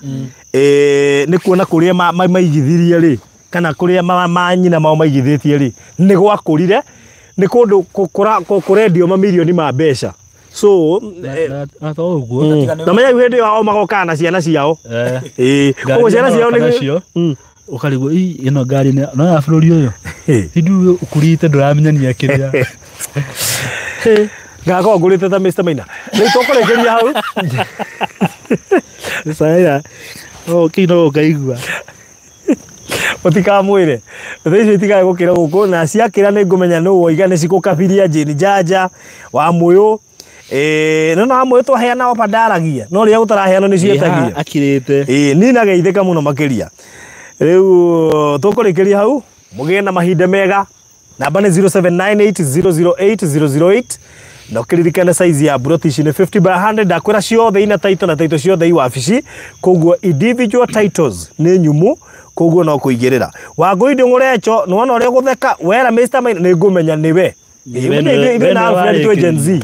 nĩ kuona kũrĩa maigithirie rĩ kana kũrĩa manyina mao maigithĩtie rĩ nĩ gwakũrire nĩ kũndũ kũrendio mamirioni ma mbeca. So na menya hĩndĩ ĩyo o magokaga na ciana ciao. Koguo ciana ciao nĩ ũkarigwo ĩno ngari no ya bũrũri ũyũ hĩndĩ ũkũrĩte ndũramenyania kĩrĩa ngakorwo ngũrĩte ta Mr. Maina. Rĩu tũkũrĩkĩria hau. Saya kĩu no ũkaigua. Ũtikamwĩre. Thaa icio itikae gũkĩra gũkũ na ciakĩra nĩ ngũmenya nũ woiga nĩ cigũkabiria Jane Janja wa Mũyũ. No na Mũyũ twaheana oba ndaragia no rĩrĩa gũtaraheanwo nĩ ciĩtagia. Akirĩte. Niĩ nageithĩka mũno makĩria. Rĩu tũkũrĩkĩria hau mũgĩe na mahinda mega. Namba nĩ 0798008008 na ũkĩririkane size ya broti ici nĩ 50 by 100 ndakwĩra ciothe ina title na title ciothe i wabici koguo individual titles nĩ nyumu koguo no kũigĩrĩra. Wangũi Ndũng'ũrecho nĩwona ũrĩa ũgũtheka wera Mr. Maina nĩ ngũmenya nĩwe. Ithuĩ na Alfred twĩ Gen Z.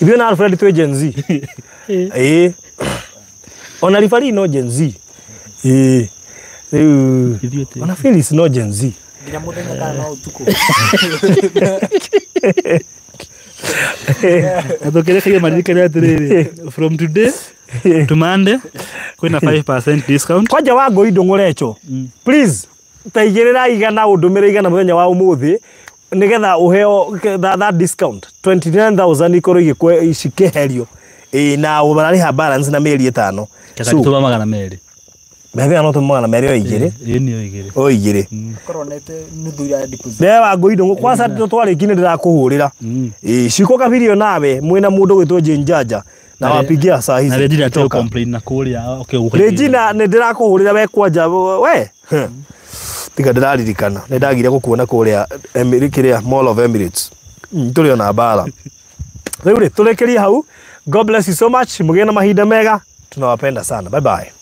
Ithuĩ na Alfred twĩ Gen Z. Ona ribari no Gen Z. Rĩu ona Phyllis no Gen Z. Nginya mũthenya kana no ũtukũ. Na tũkĩrĩkagia maririkane atĩrĩrĩ from today to Monday kwĩna 5% discount. Kwanja Wangũi Ndũng'ũrecho please taigĩrĩra igana ũndũmĩre igana mũthenya wa ũmũthĩ nĩgetha ũheo that discount 29,000 ikorwo cikĩherio na ũrarĩha balance na mĩeri 5. Tũma 200. Mbeca no tũma 200 o igĩrĩ. Ĩĩ nĩ o igĩrĩ. O igĩrĩ. Korwo nete nuthu ya deposit. Ne Wangũi Ndũng'ũ kwanza twarĩki nĩ ndĩrakũhũrĩra. Ciko kabirio nawe mwĩna mũndũ gwĩtwo Jane Janja na wapigia saa hizi. Na Regina to complain na kũrĩa okay. Regina nĩ ndĩrakũhũrĩra we kwanja we. Tiga ndĩraririkana nĩ ndagire gũkuona kũrĩa kĩrĩa Mall of Emirates. Tũrĩ ona mbara. Rĩu rĩ tũrĩkĩrie hau. God bless you so much. Mũgĩe na mahinda mega. Tunawapenda sana. Bye bye.